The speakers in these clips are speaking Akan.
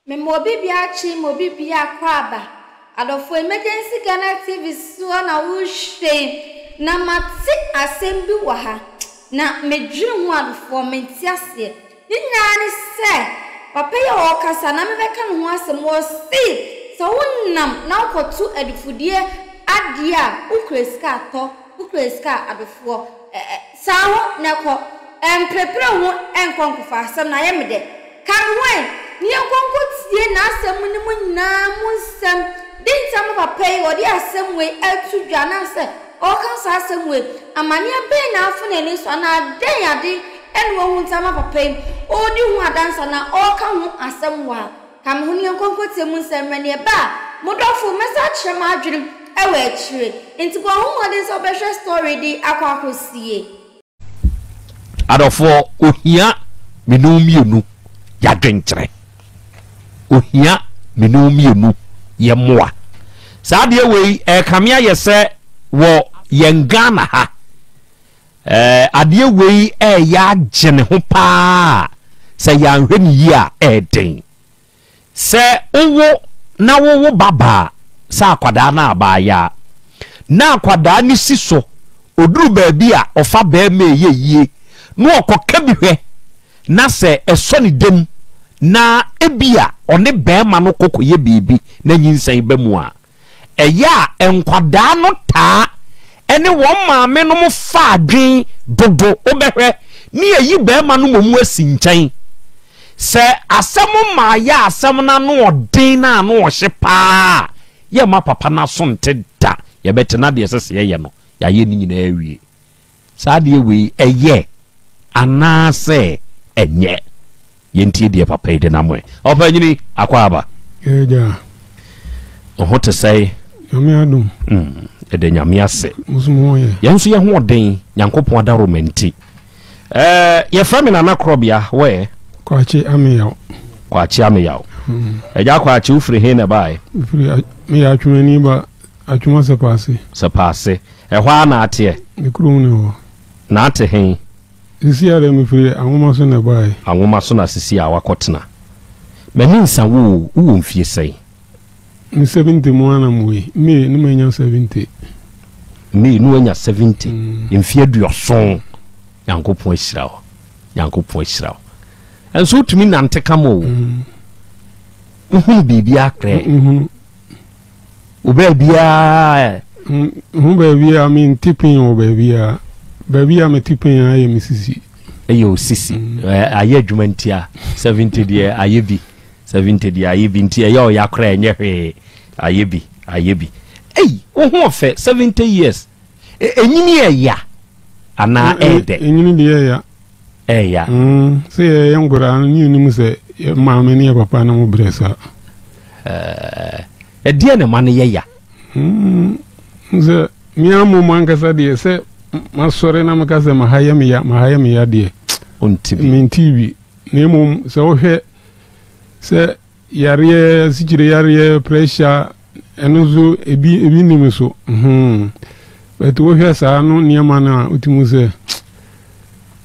Mema obi biara kye ma obi biara kɔ aba. Adɔfoɔ Emergency Ghana TV soɔ na worehwɛ yi na mate asɛm bi wɔ ha na medwene ho adɔfoɔ mente aseɛ. Ne nyinaa ne sɛ papa yi a ɔrekasa na mebɛka ne ho asɛm ɔse sɛ wonam na wokɔto adufudeɛ adeɛ a wokura sika atɔ wokura sika a adɔfoɔ ɛ ɛ san ho na kɔ mprepre ho nkɔ nkɔfa asɛm no ayɛ me dɛ. Ka me ho ɛ, ne yɛnkɔ nkɔtie n'asɛm no mu nyinaa mu nsɛm. Dɛn nti ama papa yi ɔde asɛm wei ato dwa anaasɛ ɔreka saa asɛm wei? Amanneɛ bɛn na afa n'ani so anaa dɛn ade na wahu nti ama papa yi ɔredi ho adanse anaa ɔreka ho asɛm wɔ ha? Ka me ho ne yɛnkɔ nkɔtie mu nsɛm mmerɛ ne ɛba a, mo dɔfo, mɛsan akyerɛ m'adwenem wɔ akyire. Nti bɔ wo ho mmɔden sɛ wobɛhwɛ story de akɔ akɔsie. Adɔfoɔ, ohia me ne wo mmienu yɛadwenkyerɛ. Ohia me ne wo mmienu yɛ mmoa. Saa adeɛ wei ɛrekame ayɛ sɛ wɔ yɛn Ghana ha, ɛɛ adeɛ wei ɛreyɛ agye ne ho paa sɛ yɛanhwɛ ne yie a ɛɛden. Sɛ wowo na wowo ba baa sɛ akwadaa no abaayaa na akwadaa no si so ɔduru baabi a ɔfa barima ɛyɛ yie na ɔkɔka bi hwɛ na sɛ ɛsɔ ne dam na ebia ɔne barima no kɔ kɔyɛ biribi na nyinsɛn ba mu a, Ɛyɛ a nkwadaa no taa ne wɔn maamenom fa adwene dodo. Wobɛhwɛ ne yɛyi barima no mmom asi nkyɛn. Sɛ asɛm mmaeɛ a asɛm no ano ɔden na ano ɔhye paa a, yɛmma papa no aso nte da. Yɛbɛte na deɛ ɛsɛ sɛ yɛyɛ no, yɛayɛ ne nyinaa awie. Saa adeɛ wei, ɛyɛ anaasɛ ɛnyɛ? Yɛntie deɛ papa yi de nam ɛ. Ɔpanyini, akwaaba. Agya. Wo ho te sɛe? Nyame adom. Mm, yɛda Nyame ase. Mo nso mo ho yɛ? Yɛn nso yɛ ho ɔden, Nyankopɔn adaworoma nti. Ɛɛ, yɛfrɛ me Nana Korɔbea, wo ɛ? Kwakye Ameyaw. Kwakye Ameyaw. Mm. Agya Kwakye, wofiri he na ɛbaeɛ? Mefiri, meyɛ Atwomani ba, Atwoma Sɛpaase. Sɛpaase. Ɛhɔ ara na ateɛ? Me kurom ne hɔ. Na ate he? Sisi ara mefiri Anwoma so na ɛbaeɛ. Anwoma so na sisi a woakɔtena. M'ani nsa wo o, wowɔ mfie sɛn? Me 70 mu ara na mewɔ yi. May no manya 70. May no wanya 70. Mfie aduɔson. Nyankopɔn ahyira wo. Nyankopɔn ahyira wo. Nso wotumi nante kama o. Wohunu biribi akrɛ. Nhunu. Wo baabiara. Ho baabiara mente pen wɔ baabiara. Baabi a mete pen a yɛ me sisi. Ɛyɛ o sisi. Mm. Ayɛ adwuma ntia. 70 deɛ ayɛ bi. 70 deɛ ayɛ bi nti ɛyɛ ɔya koraa ɛnyɛ hwee. Ayɛ bi, ayɛ bi. Ei, wo ho ɔfɛ 70 years. Ɛnyini ɛya anaa ɛɛdɛ? Ɛnyini deɛ ɛya. Ɛya. Mm, sɛ yɛyɛ nkwadaa no ne yɛnim sɛ yɛ maame ne yɛ papa no mo brɛ saa. Ɛdeɛ na ɛma no yɛ ya? Mm, sɛ me ara mmom ankasa deɛ sɛ masɔre na meka sɛ maha yɛ me ya, maha yɛ me ya deɛ. Ɔnte bi. Mente bi. Na mmom sɛ wohwɛ sɛ Yareɛ, asikyire yareɛ, pressure, ɛno nso ebi ebi nni me so. Hmm. But wohwɛ saa no nneɛma no a wotumi sɛ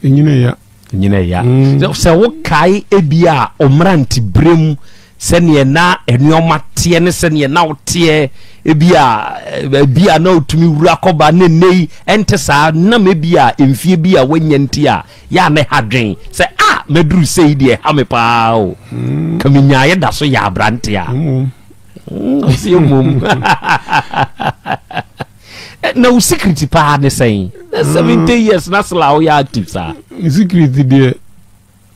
ɛnyina ya. Ɛnyina ya. Mm. Sɛ wokae ebi a ɔmmerante berɛ mu sɛdeɛ na nneɛma teɛ ne sɛdeɛ na woteɛ ebi a ebi a na wotumi wura kɔba ne nnɛ yi ɛnte saa nam ebi a mfie bi a woanya nti a Yɛ a na ɛha dwen sɛ, Ah, maduru sei deɛ, ɛha me paa o. Ka menyaeɛ da so yɛ aberante a. Ɔse mmom. Na wo secret paa ne sɛn? Na 70 years na sla woyɛ active saa. Me secret deɛ,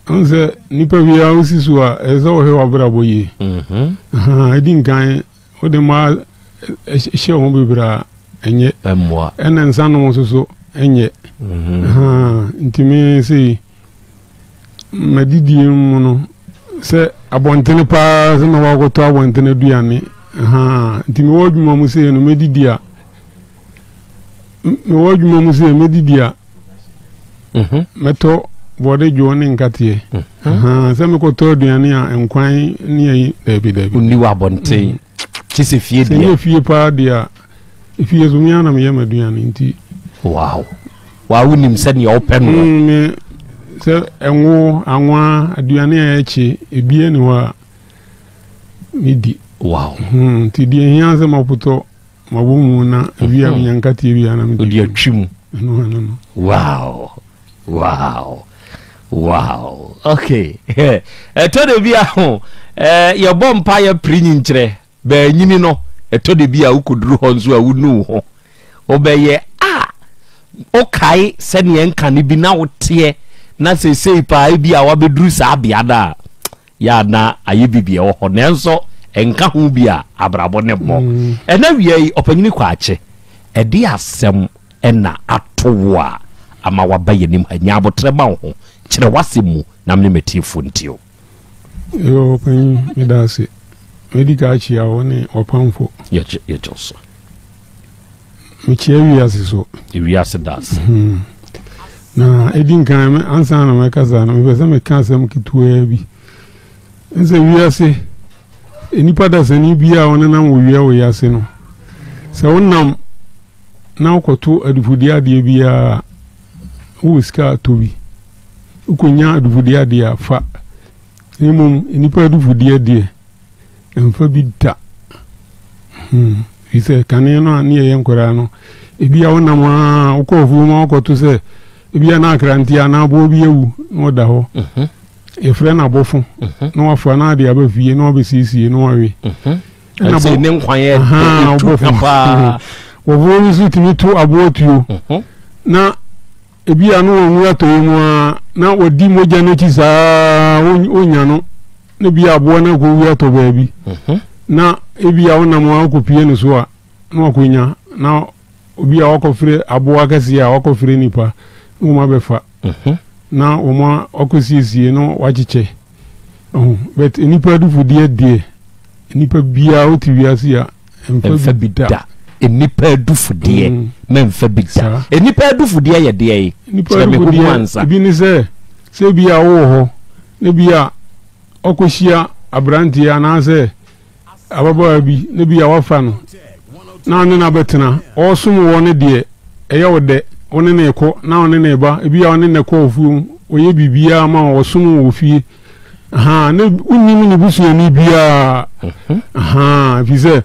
ɔn sɛ nipa biara wosi so a, ɛsɛ sɛ wɔhwɛ w'abrabɔ yie. Ɛdi nkan Wode mmaa hyɛ wɔn bebree a, ɛnyɛ. Ɛmmoa. Ɛna nsa nom nso so ɛnyɛ. Mhm. Nti me sei madidie mu no sɛ abɔntene paa sɛ mɛkɔ akɔtɔ abɔntene aduane. Nti mewɔ adwuma mu sei no mɛdidi a mewɔ adwuma mu sei mɛdidi a mhm. mɛtɔ bɔde dwo ne nkateɛ mhm. sɛ mekɔtɔ aduane a nkwan ne ayi daabi daabi wonni wɔ abɔnten mhm. kye sɛ fie deɛ sɛ nyɛ fie paa deɛ a efie so mea na meyɛ m'aduane nti wow wa wonim sɛdeɛ wopɛ no mm, me sɛ ɛnwo anwa aduane a ɛkye ebie ne hɔ a. Medi. Wow. Hmm, nti deɛ hia sɛ mapotɔ mabɔ mu na ebi a menya nkateɛ bi a na mede Wode atwi mu. Ɛno ɛno no. Wow. Wow. Wow. Okay. Ɛtɔ da bi a ho yɛbɔ mpa yɛ pere nyinkyerɛ bɛanyini no ɛtɔ da bi a wokɔduru hɔ nso a wonu wo ho wobɛyɛ a wokae sɛdeɛ nka no bi na woteɛ na seesei paa ebi a wabɛduru saa bea no a Yɛ a na ayɛ bi bi ɛwɔ hɔ nanso ɛnka ho bi a abrabɔ ne mmɔ. Ɛna wia yi ɔpanyini Kwakye, ɛde asɛm na ato wo a ama waba yɛnim ha? Nya aboterɛ ma wo ho, kyerɛ w'asɛm mu na mene m'atiefoɔ ntie wo. Yoo ɔpanyin, meda ase. Medi ka akyia wo ne w'apamfo. Yɛgye yɛgye wo so. Mekyia wiase so. Wiase da ase. Hmm. Na edi nkan ansa na mɛkasa no, mepɛ sɛ meka asɛm ketewaa bi. Nsɛ wiase, nnipa dasani bi a ɔnenam wɔ wia wɔ wiase no, sɛ wonam na wokɔto adufudeɛ adeɛ biara a, wowɔ sika atɔ bi. Wokɔnya adufudeɛ adeɛ a, fa. Na mmom nnipa adufudeɛ deɛ, Ɛmfa bi da. Hmm. Ɛfiri sɛ kane no a ne yɛyɛ nkwadaa no, ebi a wonam a wokɔ afuo mu a wokɔto sɛ ebi a na akranteɛ anaa aboa bi awu na ɔda hɔ. Mhm. Yɛfrɛ no abɔfo mhm. na wafa na ade aba fie na wabɛsiesie na wawe. Mhm. Ɛna ne nkwa yɛ ɛtu paa. Wɔfoɔ bi nso tumi to aboa tuo na ebi a na wɔn mu atɔ mu a na wɔdi mogya no akyi saa wɔnya no. na ebia aboa no akɔwu atɔ baabi mhm. na ebia wonam a wokɔpie no so a na wakɔnya na obi a wakɔfrɛ aboa kɛseɛ a wakɔfrɛ nipa na wɔn abɛfa mhm. na wɔn akɔsiesie na wakyekyɛ ɔho but nipa adufodeɛ deɛ nipa biara wote wiase a mfa bi da nnipa adufodeɛ mm. mɛmfa bi da nnipa adufodeɛ yɛ deɛ yi kyerɛ me ho mu ansa ebi ne sɛ sɛ bi a wowɔ hɔ na bi a ɔkɔhyia aberanteɛ anaasɛ ababaawa bi na bi a wafa no na ɔne no abɛtena, ɔresom wɔ no deɛ ɛyɛ wo dɛ, wo ne no rekɔ na ɔne no reba, ebi a ɔne no kɔ afuom, ɔyɛ biribiara ma wo, ɔsom wo wɔ fie, ahaa, na wonnim ne busuani biara, mhm. ahaa, ɛfiri sɛ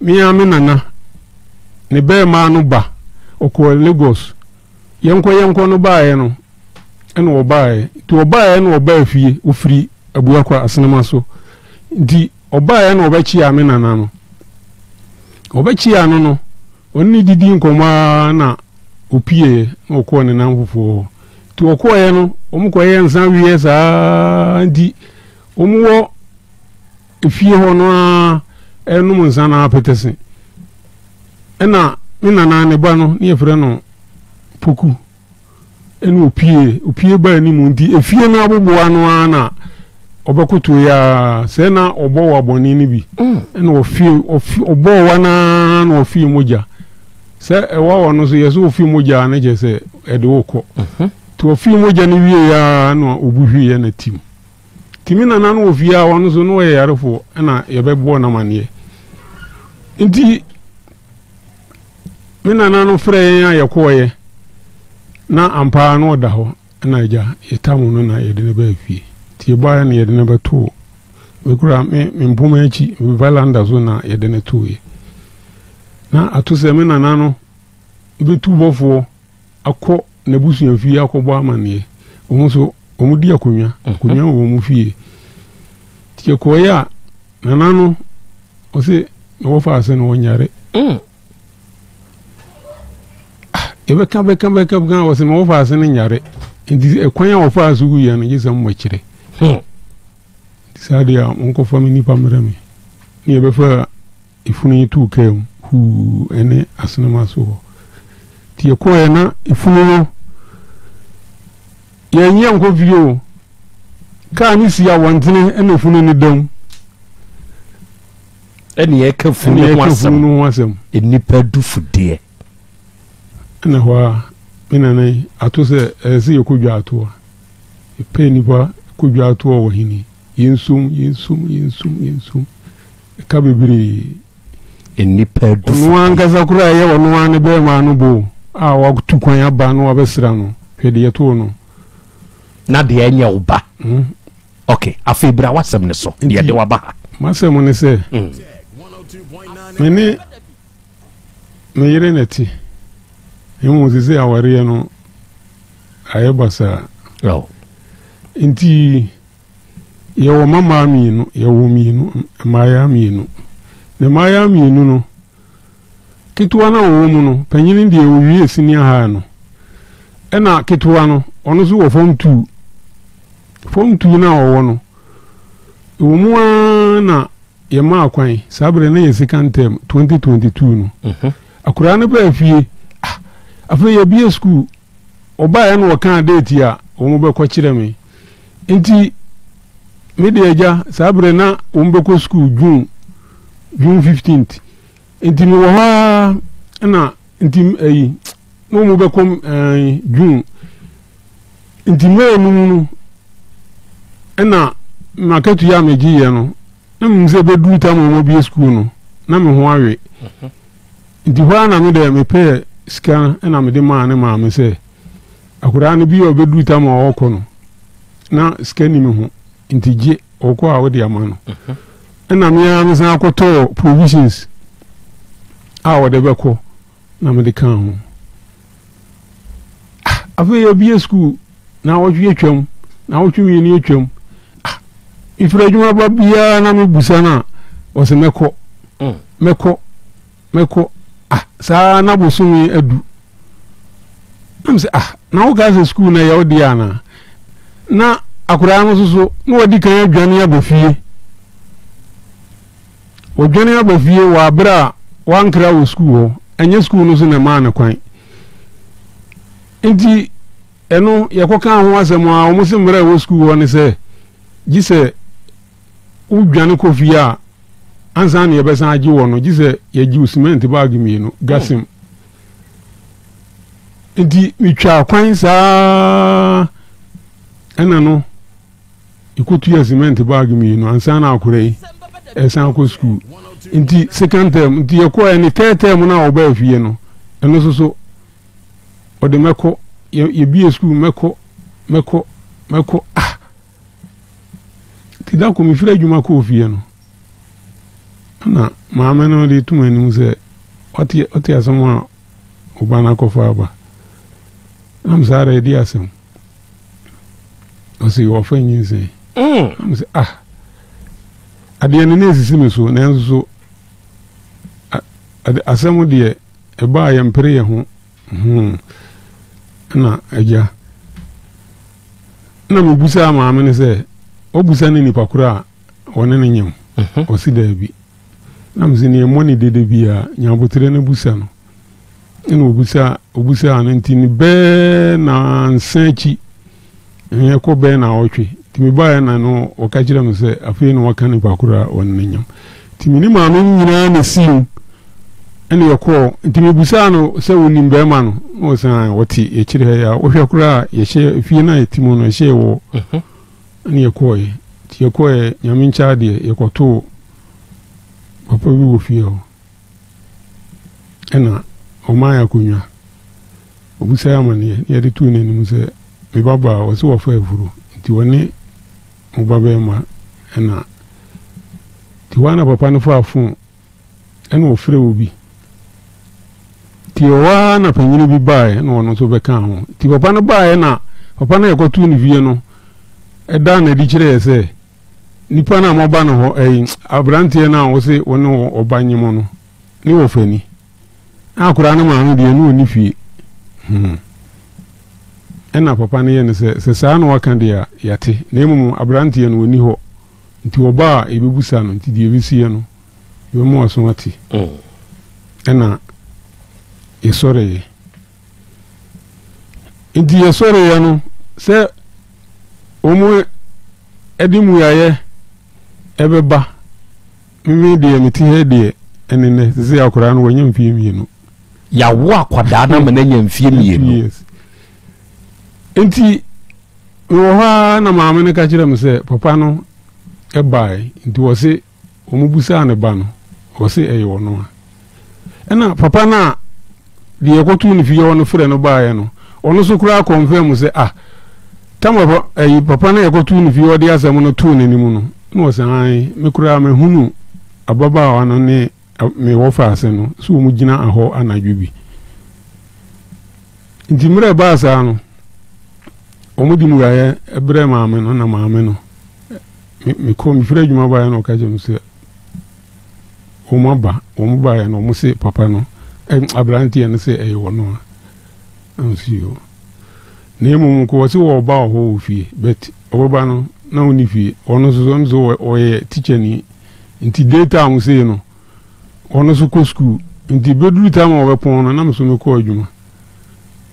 me ara me nana, ne bɛɛmaa no ba, ɔkɔɔ Lagos, Yɛnkɔ yɛnkɔ no baeɛ no ɛna ɔbaeɛ nti ɔbaeɛ na ɔbaa fie ɔfiri Abuakwa Asenema so nti ɔbaeɛ na ɔbɛkyea me nana no ɔbɛkyea no no ɔne ne didi nkɔmmɔ ara na ɔpieeɛ na ɔkɔɔ ne namfofoɔ hɔ nti ɔkɔɔeɛ no wɔn kɔyɛ nsa wieɛ saa nti wɔn wɔ efie hɔ no ara ɛrenom nsa no ara petese Ɛna me nana ne ba no ne yɛfrɛ no Poku ɛna opie opie baa anim nti efie no aboboa no ara na ɔbɛkoto yɛ ara sɛ na ɔbɔ wa bɔne no bi mm. ɛna ɔfie ɔfie ɔbɔɔ wa no ara na ɔfie mogya sɛ ɛwa wɔ no so yɛ sɛ ɔfie mogya no kyerɛ sɛ ɛde wokɔ mhm. nti ɔfie mogya no wie yɛ ara na ɔbu hwieɛ na tim Nti me nana no wɔ fie a ɔno nso na ɔyɛ yarefoɔ ɛna yɛbɛbɔɔ no amaneɛ. Nti me nana no frɛ yɛn a yɛkɔɔyɛ na ampa ara na ɔda hɔ ɛna agya yɛtam no na yɛde no baa fie. Nti yɛbaeɛ na yɛde no bɛtoo me kora me me mpoma akyi me valanda so na yɛde no tooeɛ. Na ato sɛ me nana no bɛtu bɔfoɔ akɔ n'abusuafie akɔbɔ amanneɛ. Wɔn nso, wɔdi akonnwa, mhm. akonnwa wɔ wɔn fie. Nti yɛkɔeɛ a, nana no, ɔse na wɔfa ase no wɔnyare. Mm. Ah, yɛbɛka bɛka bɛka bɛka ɔse ma wɔfa ase no nyare. Nti ɛkwan a wɔfa so wuiɛ no, gye sɛ mmɔkyerɛ. Hmm. Nti saa deɛ a, monkɔfa me nipa mmerɛ me. Ne yɛbɛfa Efunu yi too kaa mu huu ɛne Asenema so hɔ. Nti yɛkɔeɛ na efunu no yɛnyi ankɔ fie o. Kaa no si abɔntene ɛna efunu no da mu. Ɛne yɛka funu no ho asɛm. Nnipa dufudeɛ. Ɛna hɔ a me nana yi ato sɛ ɛsɛ sɛ yɛkɔ dwa atoa. Yɛpɛ nnipa kɔ dwa atoa wɔ hene. Yɛnsom, yɛnsom, yɛnsom, yɛnsom. Ɛka bebree. Nnipa adufo. Ɔno ankasa koraa ɛyɛ ɔno ara ne bɛrima no bo a watu kwan aba na wabɛsra no. Hwɛ deɛ ɛtoo no. Na deɛ ɛnyɛ wo ba. Hmm. Ok, afei bra w'asɛm no so. Deɛ ɛde waba ha. M'asɛm ne sɛ, me ne me yere na ɛte. Mmom sɛ awareɛ no ayɛ basaa. Nti yɛwɔ mmammaa mmienu, yɛwɔ mmienu, mmaayewa mmienu. Na mmaayewa mmienu no, ketewa no a wɔwɔ mu no, panyin deɛ ɔwie senior high no. Ɛna ketewa no, ɔno nso wɔ form two. Form two no a ɔwɔ no, ɛwɔ mu ara na yɛmaa kwan, saa berɛ na yɛ second term, 2022 no. Mhm. Akwadaa no baa fie, ah, afei yɛbie school, ɔbaeɛ na ɔkaa date a wɔn bɛkɔ kyerɛ me. Nti, me deɛ agya, saa berɛ na wɔn bɛkɔ school June, June 15th. Nti mewɔ hɔ ara na nti ayi, na wɔn bɛkɔ ɛɛ June. Nti May no mu no, ɛna m'akatua a megyeeɛ no, na menim sɛ ɛbɛduru tam a wɔabue sukuu no, na me ho awe. Nti hɔ ara na me deɛ mepɛɛ sika na mede maa ne maame sɛ akwadaa no bi a ɔbɛduru tam a ɔrekɔ no, na sika ni me ho, nti gye ɔkɔ a wode ama no. Ɛna me ara mesan akɔtɔɔ provisions a ɔde bɛkɔ. na mede kaa ho. Ah, afei yɛbie sukuu, naawɔtwe atwam, naawɔtwe mmienu atwam. Ah, mefiri adwuma ba biara na mebusa no a, ɔsɛ mɛkɔ, mm. mɛkɔ, mɛkɔ. Ah, saa na bosome adu. Na mesɛ, ah, na wokaa sɛ sukuu na ɛyɛ wo deɛ anaa? Na akwadaa no nso so, na wadi kan adwane aba fie. Wadwane aba fie wɔ aber a ɔannkra wɔ skuul hɔ, nnyɛ skuul no so na ɛmaa no kwan. Ntsi ɛno yɛkɔkaa ho asɛm a, wɔn se mbra a ɛwɔ skuul hɔ ne sɛ gye sɛ wodwane kɔ fie a ansa na yɛbɛsan agye wɔ no, gye sɛ yɛgye wo cement bag mmienu, gasim. Nti metwaa kwan saa ɛna no Yɛkɔtuaa cement bag mmienu ansa na akora yi ɛsan akɔ sukuu. Nti second term nti yɛkɔɛ ne third term no a ɔbaa fie no ɛno nso so ɔde mɛkɔ yɛbie sukuu mɛkɔ mɛkɔ mɛkɔ ah nti da ko mefiri adwuma kɔɔ fie no ɛna maame no de tum anim sɛ ɔte ɔte asɛm a ɔba no akɔfa aba nam saa ara ɛdi asɛm Ɔse wɔfa nyinsɛn. Mm. Na mese ah adeɛ no na esisi me so nanso so asɛm deɛ ɛbaa yɛn mpere yɛ ho hmm na agya na mebusaa maame no sɛ ɔbusa ne nipa koro a wɔne no nyam mhm. ɔse daabi na mese neɛ mmɔ ne dede biara nyabotere no busa no Ɛna obisaa obisaa no nti ne bɛɛ nansa akyi ɛnyɛ kɔ bɛɛ naawɔtwe nti mebaeɛ na no ɔka kyerɛ me sɛ afei na waka nipa koro a ɔne no nyam nti me ne maame no nyinaa na ɛsii mu ɛna yɛkɔɔ nti mebusaa no sɛ onim bɛrima no na ɔsan ɔte akyire ha yi a wohwɛ koraa a yɛhyɛ fie no a yɛte mu no ɛhyɛ wɔ mhm. ɛna yɛkɔɔɛ nti yɛkɔɔɛ nyame nkyɛ adeɛ yɛkɔtoo papa bi wɔ fie hɔ Ɛnna ɔmaa yɛn akonnwa. Ɔbisaa yɛn amanneɛ, na yɛde too n'anim sɛ, Me babaa, wɔse wɔfa afuro, nti wɔne mo babarima na. Nti hɔ ara na papa no faa fon ɛna ɔfrɛɛ obi. Nti ɛhɔ ara na panyini bi baeɛ na ɔno nso bɛkaa ho. Nti papa no baeɛ na papa no a yɛkɔtoo ne fie no ɛdaa no adi kyerɛɛ sɛ Nipa no a moaba ne hɔ ɛyi, aberanteɛ no a wose wo ne ɔba nye mo no, ne wɔfa ni. Na akwadaa no maame deɛ, ne ɔnni fie. Hmm. Ɛna papa no yɛ no sɛ, sɛ saa na waka deɛ a, yɛate. Na mmom aberanteɛ no, ɔnni hɔ. Nti ɔba a, yɛbɛbusa no. Nti deɛ ɛbɛsiiɛ no, yɛbɛma w'aso ate. Ɛna yɛsɔreeɛ. Nti yɛsɔreeɛ no, sɛ wɔn de mmuaeɛ ɛbɛba. Me deɛ mete ha deɛ ɛne nnɛ sese akwadaa no wanya mfie mmienu. Yàwó akwadaa no ama no anya mfie mmienu. Nti mewɔ hɔ ara na maame no ka kyerɛ me sɛ papa no ɛbae nti wɔse Wɔbisaa ne ba no, ɔse ɛyɛ ɔno a. Ɛna papa no a deɛ yɛkɔtoo no fie hɔ no frɛ no baeɛ no, ɔno nso koraa kɔnfɛm sɛ ah, tam a ɛyi papa no a yɛkɔtoo no fie hɔ de asɛm no too n'anim no, Na ɔse aane, me koraa mahunu ababaawa no ne me wɔfaase no sɛ wɔn gyina ahɔ anadwo bi. Nti mmerɛ ɛbaa saa no, wɔn de mmuaeɛ brɛɛ maame no na maame no, mekɔ mefiri adwuma baeɛ na ɔka kyerɛ me sɛ wɔn aba, wɔn baeɛ no wɔn se papa no, aberanteɛ no sɛ ɛyɛ wɔn a. Na mese yoo. Na mmom nka wɔse wɔba wɔ hɔ wɔ fie but ɔbɛba no na ɔnni fie. Ɔno nso ɔno nso ɔyɛ tikyani nti day time sei no ɔno nso kɔ sukuu nti bɛduru time a wɔbɛpɔn no na me nso mekɔ adwuma.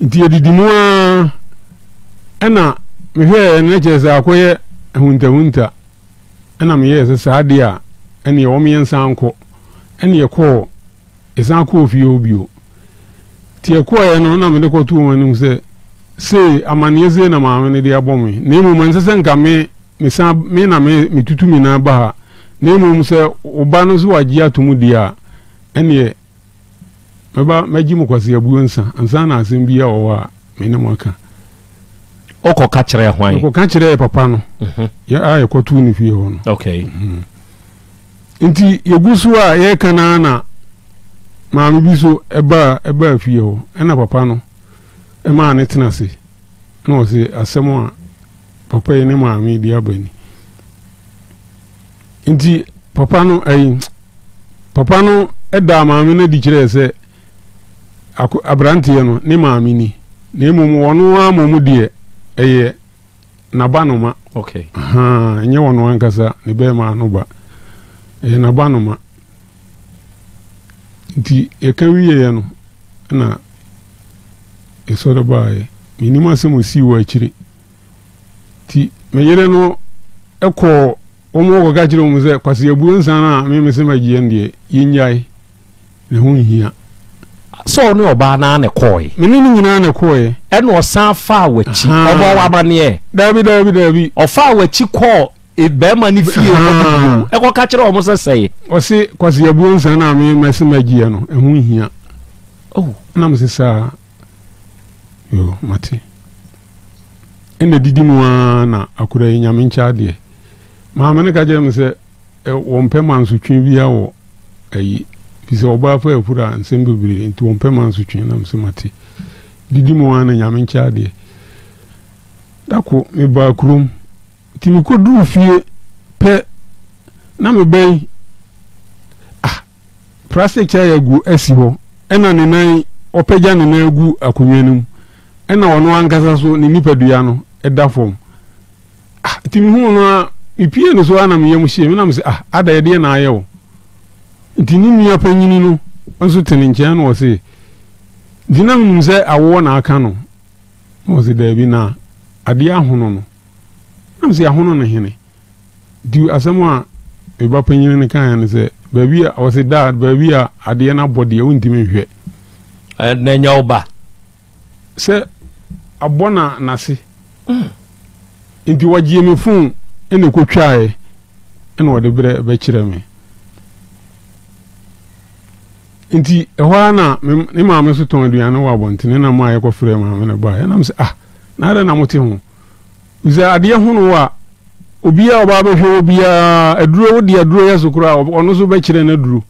Nti yɛdidi mu ara ɛna mehwɛɛ no na kyerɛ sɛ akɔyɛ ahuntahunta ɛna meyɛɛ sɛ saa deɛ a ɛneɛ wɔn yɛnsan nkɔ ɛne yɛkɔɔ Yɛsan kɔɔ fie hɔ bio. Nti yɛkɔeɛ no, na mede kɔtoo wɔn anim sɛ, Sei, amanneɛ sei na maame no de abɔ me, na mmom ɛnsɛ sɛ nka me, mesan, me na me, metutu me nan ba ha, na mmom sɛ wo ba no nso wagye ato mu deɛ a, ɛnneɛ mɛba mɛgye mo kwaseabuo nsa ansa na asɛm biara wɔ hɔ a me ne mo aka. Wokɔka kyerɛɛ hwan? Mekɔka kyerɛɛ papa no, yɛ a yɛkɔtoo ne fie hɔ no. Okay. Nti yɛgu so a yɛreka no ara na maame bi so ɛbaa ɛbaa fie hɔ ɛna papa no ɛmaa ne tena ase na ɔse asɛm a papa yi ne maame de aba ni. Nti papa no ayi papa no ɛdaa maame no adi kyerɛɛ sɛ ako aberanteɛ no ne maame ni na mmom ɔno ara mmom deɛ ɛyɛ n'abanoma. Okay. Ahaa, ɛnyɛ ɔno ankasa ne bɛrima ano ba. Ɛyɛ n'abanoma. Nti yɛka wieɛ no, ɛna yɛsɔre baeɛ. Mennim asɛm osii wɔ akyire. Nti me yere no kɔɔ wɔn hɔ kɔka kyerɛ wɔn sɛ Kwasi abuo nsa no a me mese magyeɛ no deɛ yɛnnyae. Ne ho nhia. Sɛ ɔne ɔbaa no ara na ɛkɔɔe. Me ne no nyinaa na ɛkɔɔeɛ. Ɛna ɔsan faa w'akyi. Ɔbɔɔ wo amaneɛ? Daabi, daabi, daabi. Ɔfaa w'akyi kɔɔ barima no fie hɔ bio ɛkɔka kyerɛɛ wɔn sɛ sɛe. Ɔse Kwasi abuo nsa no a me mɛse magyeɛ no, ɛho nhia. Oh. Ɛna mese saa. Yoo, mate. Ɛna didi mu ara na akora yi Nyame nkyɛ adeɛ. Maame no ka kyerɛɛ me sɛ wɔmpɛ mansotwe biara wɔ ayi fi sɛ ɔbaa fa afuru a nsɛm bebree nti wɔmpɛ mansotwe na mesɛ mate. Didi mu ara na Nyame nkyɛ adeɛ. Dako mebaa kurom nti mekɔduru fie pɛ na meba yi ah plastic chair agu asi hɔ ɛna ne nan ɔpagya ne nan agu akonnwa no mu ɛna ɔno ankasa so ne nipadua no ɛda fam. Ah, nti mehuu no a, mepie no so a na me yam hyee me na mese, ah, ada ɛdeɛ na ayɛ wo? Nti ne nua panyini no nso te ne nkyɛn na ɔse, nti na menim sɛ awoɔ na aka no. Na ɔse, daabi na adeɛ ahono no. Na mese, ahono no hene? Nti asɛm a me ba panyini no kaeɛ no sɛ, baabi a, ɔse, daa, baabi a adeɛ no abɔ deɛ wontumi nhwɛ. Na ɛnyɛ wo ba? Sɛ abɔ na n'ase. Nti wɔgyee me fon na ɛkɔtwaeɛ na wɔde berɛ bɛkyerɛ me. Nti ɛhɔ ara na ne maame nso tɔn aduane wɔ abɔntene na maa yɛkɔfrɛɛ maame no baeɛ. Na mesɛ ah, na adɛn na mote ho? Sɛ adeɛ hono wo a, obiara a ɔba bɛhwɛ wo biara, aduro wode aduro yɛ so koraa ɔno nso bɛkyerɛ no aduro.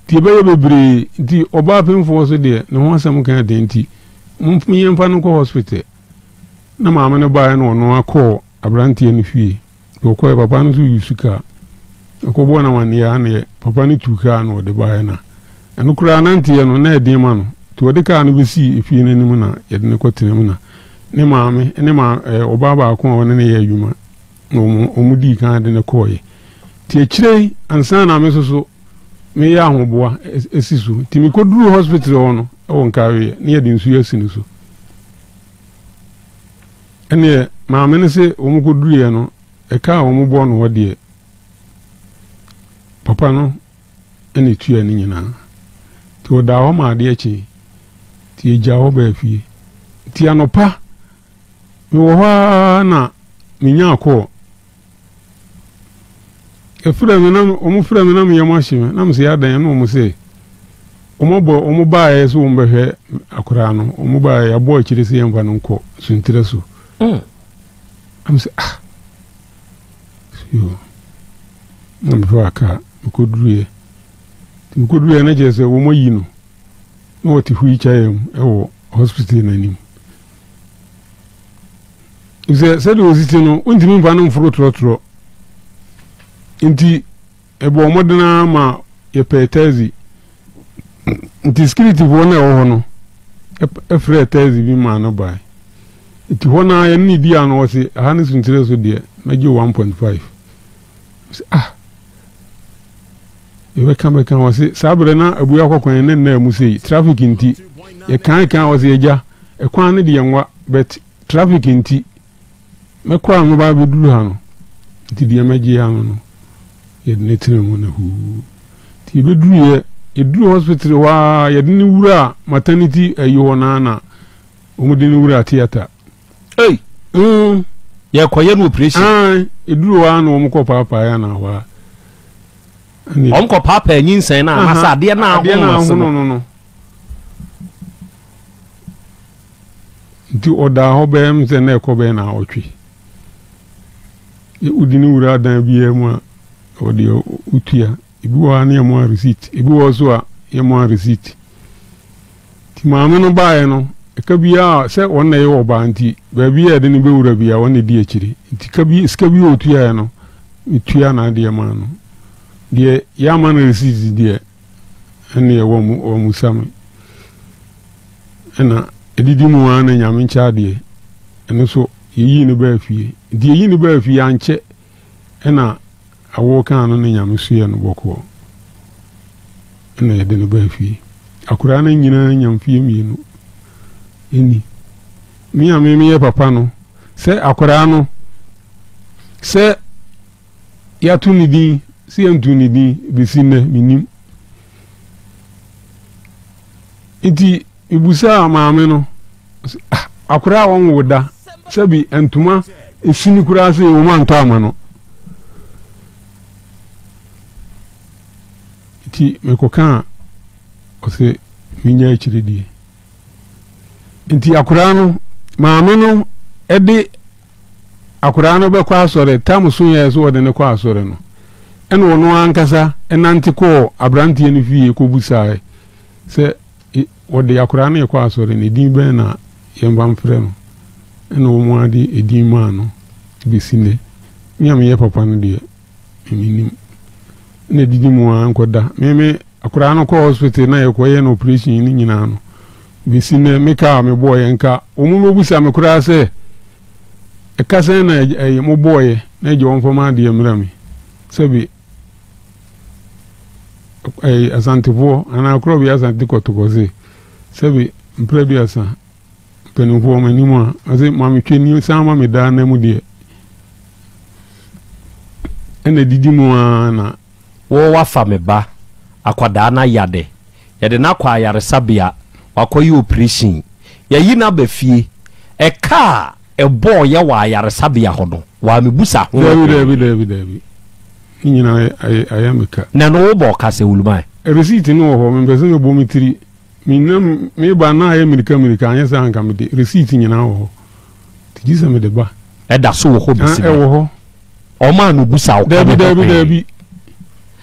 Nti ɛbɛyɛ bebree nti ɔbaa pemfoɔ so deɛ ne ho asɛm ka den nti yɛmfa no nkɔ hospital. Na maame no baeɛ na ɔno akɔɔ aberanteɛ no fie. Nti ɔkɔɛ papa no nso yusu kaa. Ɔkɔbɔɔ no amanneɛ a na papa no tuu kaa na ɔde baeɛ na ɛno koraa nanteɛ no na ɛden ma no. Nti ɔde kaa no bɛsii efie no anim na yɛde no kɔtena mu na ne maame ne ma ɔbaa baako a ɔne no yɛ adwuma na wɔn dii kan de no kɔɔeɛ. Nti akyire yi ansa na me nso so meyɛ ahoboa si so. Nti mekɔduruu hospital hɔ no wɔ Nkaweɛ ne yɛde nsuo asi no so. Ɛneɛ maame no se wɔn kɔduruiɛ no ɛka a wɔn bɔɔ no hɔ deɛ papa no ɛna ɛtua ne nyinaa. Nti ɔdaa hɔ ma adeɛ kyee. Nti yɛgyaa hɔ baa fie. Nti anɔpa mewɔ hɔ ara na menyaa kɔɔ Yɛfrɛɛ me na wɔn frɛɛ me na me yam ahye me na me sɛ yɛadan na wɔn sɛ wɔn abɔ wɔn baeɛ sɛ wɔn bɛhwɛ akwadaa no wɔn baeɛ yɛabɔ akyire sɛ yɛmfa no nkɔ suntirɛ so. Mm. Na me sɛ ah yo. Na mefaa kaa mekɔduruiɛ. Nti mekɔduruiɛ no kyerɛ sɛ wɔayi no na ɔte wheelchair mu wɔ hospital no anim. Sɛ sɛdeɛ ɔsi te no, wontumi mfa no mforo trɔtrɔ. Nti ɛbɔɔ mmɔden ara ma yɛpɛɛ taxi. Nti sikiritifoɔ no a ɛwɔ hɔ no frɛɛ taxi bi maa no bae. Nti hɔ no ara yɛne no dii ano, ɔse aha ne Sunkyerɛ so deɛ mɛgye 1.5. Ɔse ah! Yɛbɛka bɛka ɔse saa berɛ na abue akɔ kwan ne nnaa mu sei traffic nti yɛkae kan ɔse agya ɛkwan no deɛ nwa but traffic nti mɛkɔ a mɛba abɛduru ha no nti deɛ mɛgye ano no yɛde ne tena mu na huu nti yɛbɛduruiɛ yɛduru hospital hɔ a yɛde ne wura maternity ayi hɔ naa na wɔde ne wura theatre Ei! Mm. Yɛkɔyɛ no operation. Ae, ɛduru hɔ ara na wɔn kɔ paapae ana hɔ a. Wɔn kɔ paapae nyinsɛn no anasɛ adeɛ no ahono no ase no. no. Nti ɔdaa hɔ bɛyɛ m sɛ na ɛkɔ bɛyɛ na awɔtwe. Wodi ne wura dan biara mu a, ɔde wotua. Ebi wɔ hɔ a na yɛmmoa receipt, ebi wɔ hɔ nso a yɛmmoa receipt. Nti maame no baeɛ no, ɛka biara sɛ wɔn na ɛyɛ ɔbaa nti, baabi a yɛde no bɛwura biara wɔn na ɛdi akyire. Nti ka bi, sika bi a ɔtuaeɛ no, metua n'adeɛ maa no. Deɛ yɛamma no receipt deɛ, ɛnneɛ wɔn wɔamusa me. Ɛna ɛdidi mu ara na Nyame nkyɛ adeɛ, ɛno nso yɛyii no baa fie. Nti yɛyii no baa fie ankyɛ ɛna Awoɔ kaa no ne Nyame soɛ no bɔkɔɔ ɛna yɛde no baa fie. Akoraa no nyinaa nya mfeɛ mmienu ɛni. Me a me meyɛ papa no, sɛ akoraa no, sɛ yɛato ne din, sɛ yɛnto ne din, bɛsi nnɛ mennim. Nti mebusaa maame no, ah, akoraa a wɔnwo da, sɛbi ntoma esini koraa sɛ wɔn antɔ ama no. Nti mekɔka a, ɔsɛ menya akyire die. Nti akoraa no, maame no de akoraa no bɛkɔ asɔre, tam so yɛ so wɔde no kɔ asɔre no, ɛna ɔno ankasa nante kɔɔ aberanteɛ no fie kɔbusae sɛ wɔde akwadaa no rekɔ asɔre no, edin bɛn na yɛmfa mfrɛ no? Ɛna wɔn ara de edin maa no bɛsi nnɛ. Me a meyɛ papa no deɛ, mennim. Ɛna ɛdidi mu ara nkɔda. Me me akwadaa no kɔ hospital na yɛkɔyɛ no operation no nyinaa no, bɛsi nnɛ me ka a mebɔɔyɛ nka wɔn mmɛbusa me koraa sɛ ɛka sɛn na ɛyɛ mobɔɔyɛ na agya wɔmfa m'adeɛ mmra me. Sɛbe ɛyi Asantefoɔ anaa Korɔbea Asante Kɔtɔkɔ se sɛbe mprɛ aduasa mpanimfoɔ wɔn anim a ɔse maame twɛ san ma me daa na mu deɛ ɛna didi mu ara na. Wo wafa me ba akwadaa no ayade yɛde no akɔ ayaresabea wakɔyɛ oprehyɛn yɛayi no aba fie ɛka a ɛbɔɔ yɛ wɔ ayaresabea hɔ no, wɔammebusa ho Daabi, daabi, daabi, daabi. Ne nyinaa ayɛ, ayɛ me ka. Na ɛno wobɔɔ ka sɛ Wulumae? Receipt no wɔ hɔ, mempɛ sɛ mebɔ me tiri. Menam, meba na ayɛ mmirika mmirika, anyɛ saa anka mede, receipt nyinaa wɔ hɔ. Nti gye sɛ mede ba. Ɛda so wɔ hɔ besi nnɛ? Ɛwɔ hɔ. Ɔmaa no busa wo ka ne ho Daabi, daabi, daabi.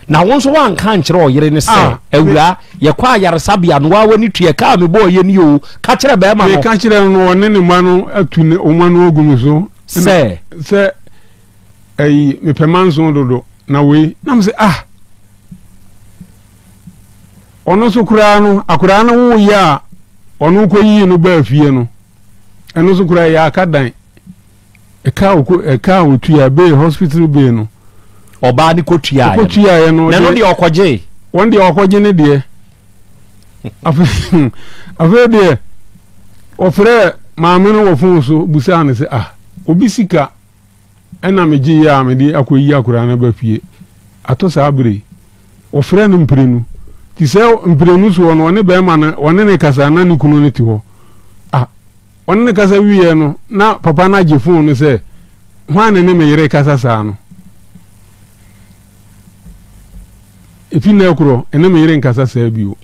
Na wo nso woanka ankyerɛ ɔyere no sɛ, Ah, Awuraa, yɛkɔ ayaresabea no, woa w'ani tua ɛka a mebɔɔ yɛ ni o, ka kyerɛ barima no. Meka kyerɛɛ no no, ɔne ne mma no atu ne wɔn ano agu me so. Sɛ? Sɛ, ɛyi, mepɛ manson dodo, na wei. Na me sɛ, ah! Ɔno nso koraa no, akwadaa no woyɛ a, ɔno kɔyii no baa fie no, ɛno nso koraa yɛ aka dan. Ɛka a ɔkɔ ɛka a ɔtua bee hospital bee no. Ɔbaa no kɔtuaeɛ no. Ɔkɔtuaeɛ no. Na ɛno deɛ ɔkɔgyee. Wɔn deɛ ɔkɔgye ne deɛ. Afei afei deɛ ɔfrɛ maame no wɔ fon so busaa no sɛ ah obi sika ɛna megye yɛ a mede akɔyi akwadaa no aba fie atɔ saa bere yi. Ɔfrɛ no mprenu. Te sɛ mprenu soɔ no ɔne bɛrima no ɔne ne kasa na ne kunu no te hɔ. Ah Ɔne no kasa wieeɛ no, na papa no agye fon no sɛ, Hwan na ɛne me yere rekasa saa no? Ɛfiri nnɛ rekorɔ, ɛne me yere nkasa saa bio.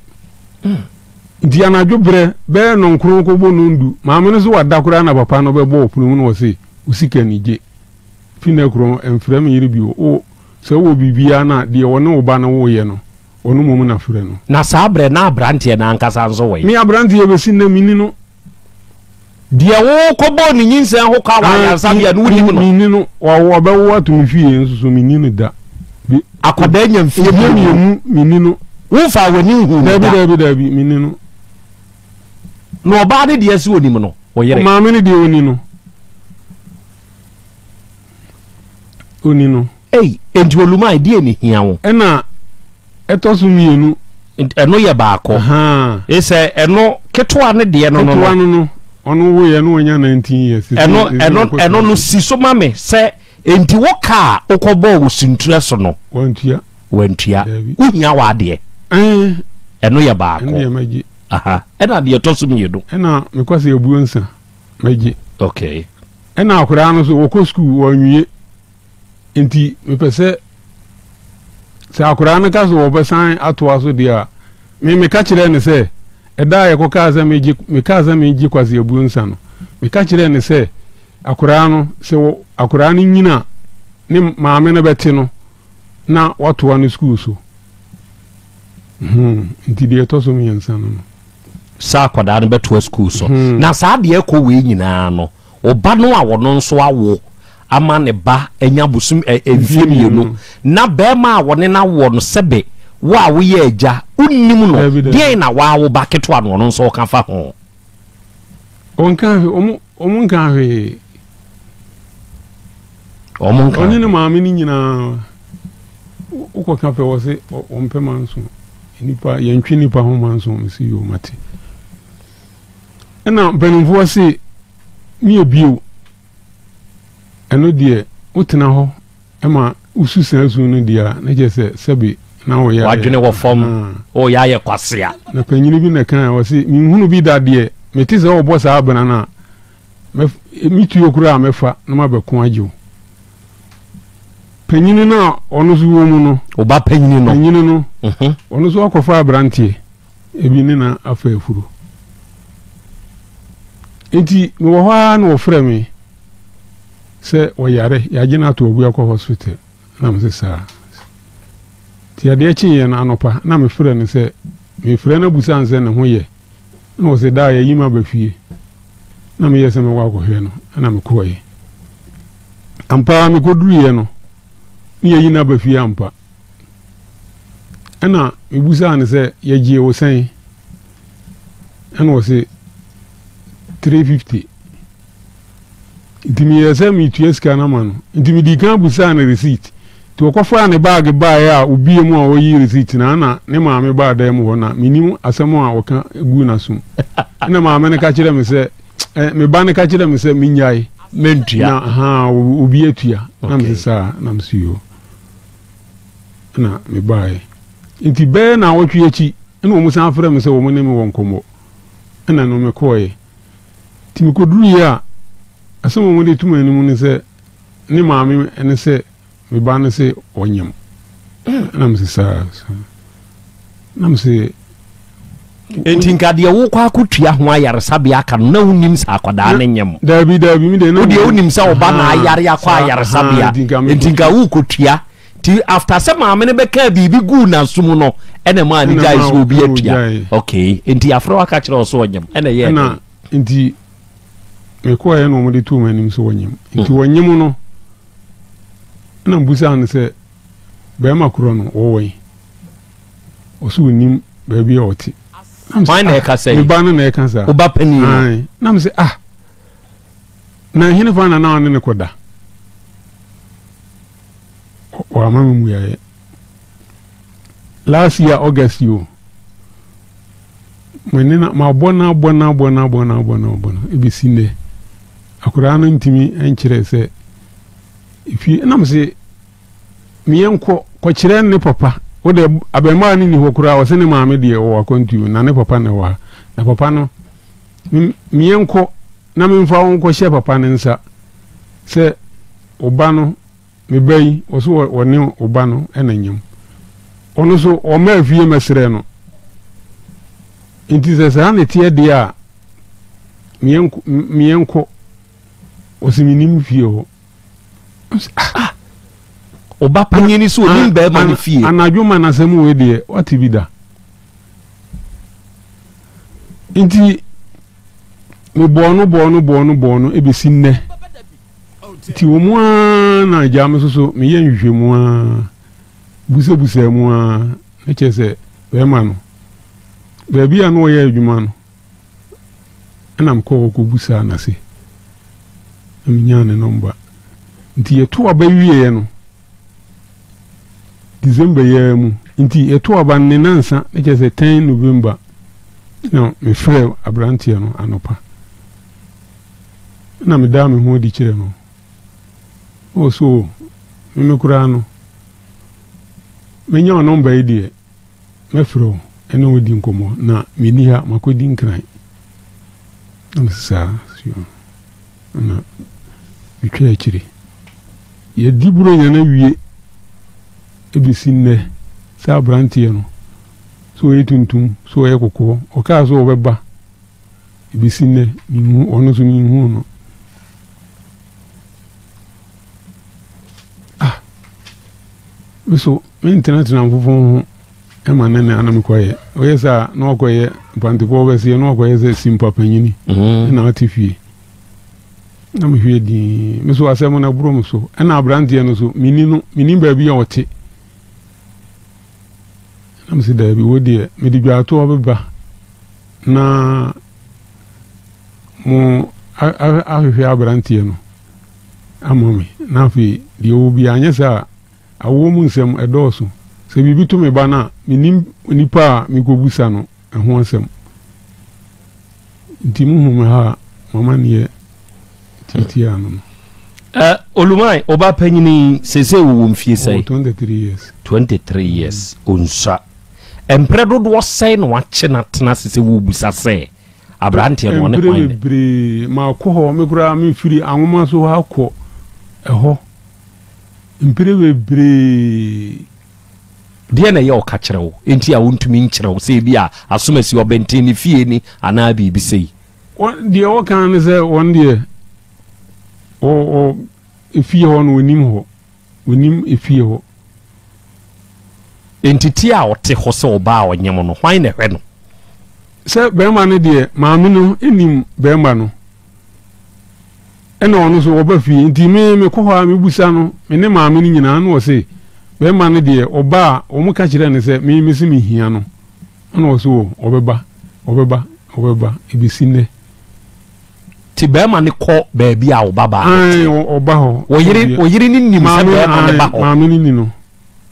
Nti anadwo berɛ bɛyɛ nnɔnkron kɔbɔ nnɔndu, maame no nso wada koraa na papa no bɛbɔ ɔpono mu na ɔse, Wo sika ni, gye. Ɛfiri nnɛ rekorɔ, mfrɛ me yere bio. Wo. Sɛ wowɔ biribiara no a, deɛ ɔne wo ba no woeɛ no, ɔno mmom na frɛ no. Na saa berɛ na aberanteɛ no ankasa nso wɔ he? Me aberanteɛ bɛsi nnɛ menni no. Deɛ wokɔbɔɔ ne nyinsɛn ho ka wɔ ayaresabea no, wonim no? Menni no. Ɔbɛwo ato me fie nso so menni no da. Akwadaa nya mfeɛ mmienu. Menni no. Womfaa w'ani nhuu no da? Dabi, dabi, dabi, menni no. Na ɔbaa no deɛ se ɔnim no, wo yere? Maame no deɛ ɔni no. Ɔni no. Ei, enti Olumae, deɛ ne hia wo? Ɛna ɛtɔ so mmienu. Ɛno yɛ baako. Sɛ ɛno ketewa no deɛ no no. Ketewa no no, ɔno woyɛ no ɔnya 19 years. Ɛno ɛno ɛno no si so ma me sɛ enti wo kaa wokɔbɔɔ wo sunturɛ so no. Wantua. Wantua. Wohia w'adeɛ. Ɛno yɛ baako. Ɛno deɛ mɛgye. Ɛna deɛ ɛtɔ so mmienu. Ɛna mekɔ sɛ ebuo nsa mɛgye. Okay. Ɛna akwadaa no so wɔkɔ sukuu wɔnwie. Nti mepɛ sɛ sɛ akwadaa no ka sɛ wɔbɛsan atoa so deɛ a, me meka kyerɛɛ no sɛ ɛda a yɛkɔkaa sɛ megye mekaa sɛ megye Kwasi Abuo nsa no, meka kyerɛɛ no sɛ akwadaa no sɛ wɔ akwadaa no nyini a ne maame no bɛte no na watoa no sukuu so. Hmm, nti deɛ ɛtɔ so mmiɛnsa no no. Sɛ akwadaa no bɛtoa sukuu so. Hmm. Na saa deɛ ɛkɔ wei nyinaa no, Ɔba no a ɔno nso awo ama ne ba anya bosom ɛ mfeɛ mmienu, na barima a wɔne no awoɔ no, sɛbe wo a woyɛ agya, wonnim no, deɛn na waa wo ba ketewa no ɔno nso ɔka fa ho? Ɔnka hwee, ɔmo ɔmo nka hwee. Ɔmo nka. Ɔne ne maame no nyinaa wokɔka pɛ wɔ se ɔmpɛ manso. Nipa yɛntwe nipa ho manso, mese yoo mate. Ɛna mpanimfoɔ se ne bio, ɛno deɛ wotena hɔ ma wosu saa su no deɛ a, na kyerɛ sɛ sɛbe na woyɛ ayɛ. W'adwene wɔ fam, woyɛ ayɛ kwasea. Na panyini bi na ɛkae, ɔse menhunu bi da deɛ, mete sɛ wɔbɔ saa abena no a, me tuo koraa a mɛfa na mabɛko agye wo. Panyini no a ɔno nso wɔ mu no. Wo ba panyini no. Panyini no, ɔno nso akɔfa aberanteɛ. Ebi ne na afa afuru. Nti mewɔ hɔ ara na wɔfrɛ me sɛ ɔyare, yɛagye no ato Abua kɔ hospital. Na mese saa. Nti adeɛ kyeeɛ no anɔpa na mefrɛ no sɛ mefrɛ no abusa no sɛ ne ho yɛ. Na ɔse daa yɛayi me aba fie. Na meyɛ sɛ mɛkɔ akɔhwɛ no ɛna mekɔeɛ. Ampa ara mekɔduruiɛ no ne yɛayi no aba fie ampa. Ɛnna mebisaa no sɛ, Yɛgyee wo sɛn? Ɛnna ɔse, 350. Nti meyɛɛ sɛ metua sika no ama no. Nti medii kan bisaa no receipt. Nti ɔkɔfaa ne baage baeɛ a obue mu a ɔreyi receipt no, ɛnna ne maame baa dan mu hɔ na mennim asɛm a ɔka guu n'asom. Ɛnna maame no ka kyerɛɛ me sɛ, eh, me ba no ka kyerɛɛ me sɛ mennyae. Mentua. Na ha obi atua. Na mese saa, na mese yoo. na mebaeɛ. Nti bɛyɛ naawɔtwe akyi na wɔn san frɛ me sɛ wɔn ne me wɔ nkɔmmɔ. Ɛna no mekɔeɛ. Nti mekɔduruiɛ a, asɛm a wɔde to m'anim ne sɛ ne maame ne sɛ me ba no se ɔnyem. Ɛna mese saa. Na mese Enti nka deɛ wokɔ akɔtua ho ayaresabea aka no na wonim sɛ akwadaa no nyem. Daabi daabi mi deɛ na wodeɛ wonim sɛ wo ba na ayare akɔ ayaresabea enti nka wokɔtua nti after sɛ maame no bɛkaa biribi guu n'aso mu no ɛna maa ne gyae sɛ obi atua okay enti afrɛ waka kyerɛ wo sɛ ɔnyem ɛna ɛyɛ ɛna nti mekɔɛ na wɔde too m'anim sɛ wɔnyem nti hmm. wɔnyem no ɛna mbusaa no sɛ bɛrima korɔ no wɔwɔ yi Ɔse onim baabi a ɔte. Hwan na ɛka sɛ? Me ba no na ɛka saa. Wo ba panin no. Na me sɛ ah na hene fa na na ɔne ne kɔda. Wama me mmuaeɛ. Last year August yi o. Me ne na mabɔ no abɔ no abɔ no abɔ no abɔ no abɔ no ebesi nnɛ. Akwadaa no ntumi nkyerɛ sɛ efie na me sɛ Meɛnkɔ kɔkyerɛ ne papa. Wo deɛ abarimaa no nni hɔ koraa, ɔse ne maame deɛ ɔwɔ akwantuo na ne papa na ɛwɔ ha. Na papa no, meɛnkɔ na memfa wo nkɔhyɛ papa no nsa sɛ wo ba no, me ba yi, ɔso ɔne wo ba no na nyam. Ɔno so ɔmmaa fie mɛsrɛ no. Nti sɛ saa na ɛteɛ deɛ a, meɛnkɔ. Ɔse mennim fie hɔ. Ah! Ɔba panyin no sɛ onim bɛrima no fie. Anadwo ma n'asɛm wei deɛ wate bi da. Nti mebɔɔ no bɔɔ no bɔɔ no bɔɔ no ebesi nnɛ. Nti wɔn mu ara na agya me soso meyɛ nhwehwɛmu ara busabusaa mu ara na kyerɛ sɛ bɛrima no baabi a na ɔyɛ adwuma no Ɛna mekɔɔ hɔ kɔbusaa no ase na menyaa ne nɔmba. Nti yɛtoo aba wieeɛ no, December yi ara mu, nti yɛtoo aba no ne nansa, na kyerɛ sɛ 10 November na mefrɛɛ aberanteɛ no anɔpa. Ɛna medaa me ho adi kyerɛ no. Na ɔse o, me me koraa no, menya wo nɔmba yi deɛ, Mɛfrɛ wo ne wo adi nkɔmmɔ, na menni ha, makɔdi nkran. Na mese saa, sure. Na metwa akyire. Yɛdi Buronya no awie ɛbɛsi nnɛ, sɛ aberanteɛ no, sɛ ɔyɛ tuntum, sɛ ɔyɛ kɔkɔɔ, ɔkaa sɛ ɔbɛba, ɛbɛsi nnɛ, menhu, ɔno nso menhuu no. Ah, me so mentenatena mfofo ho ma ne ne ana mekɔyɛ. Ɔyɛ saa na wakɔyɛ mpantepɔ bɛseɛ na wakɔyɛ sɛ simpa panyini mm. na ate fie. Na mehwɛ din me so asɛm no aburo me so. Ɛna aberanteɛ no so menni no mennim baabi a ɔte. Na mese daabi wo deɛ mede dwaatoɔ bɛba na mo ahwehwɛ aberanteɛ no ama me na afei deɛ ɔwɔ biara anyɛ saa a awoɔ mu nsɛm ɛdɔɔso. Sɛ biribi to me ba no a, mennim onipa a mekɔbusa no ɛho asɛm. Nti mohu me ha a, m'amanneɛ tiatia ano no. Uh, Olumai, ɔba panyini seesei wɔwɔ mfie sɛn? Ɔwɔ 23 years. 23 years, ɔnsua. Mprɛ dodoɔ sɛn na wakye no atena ase sɛ wɔrebisa sɛ aberanteɛ no ɔne Mprɛ hwan ne? bebree makɔ hɔ, me koraa mefiri anwoma so hɔ akɔ ɛhɔ mprɛ bebree. Deɛ na ɛyɛ ɔka kyerɛ wo enti a ɔntumi nkyerɛ wo sɛ ebi a asomasi ɔbɛnten ne fie ni anaa biribi sei? Wɔn deɛ wɔka ne sɛ wɔn deɛ ɔ ɔ efie hɔ no wɔnim hɔ. Ɔnim efie hɔ. Enti te a ɔte hɔ sɛ ɔbaa a ɔnyem no, hwan na ɛhwɛ no? Sɛ barima no deɛ, maame no nim barima no, ɛna ɔno nso ɔba fie. Nti me mekɔ hɔ a mebusa no, me ne maame no nyinaa, ɛna ɔse barima no deɛ ɔba a, wɔn ka kyerɛ no sɛ me mese mehia no, ɛna ɔse o ɔbɛba, ɔbɛba, ɔbɛba, ɛbɛsi nnɛ. Ti bɛrima no kɔ baabi a ɔba baa no teɛ. Ɔba hɔ. Ɔyere ɔyere no nim sɛ bɛrima no ba hɔ. Maame no ni no.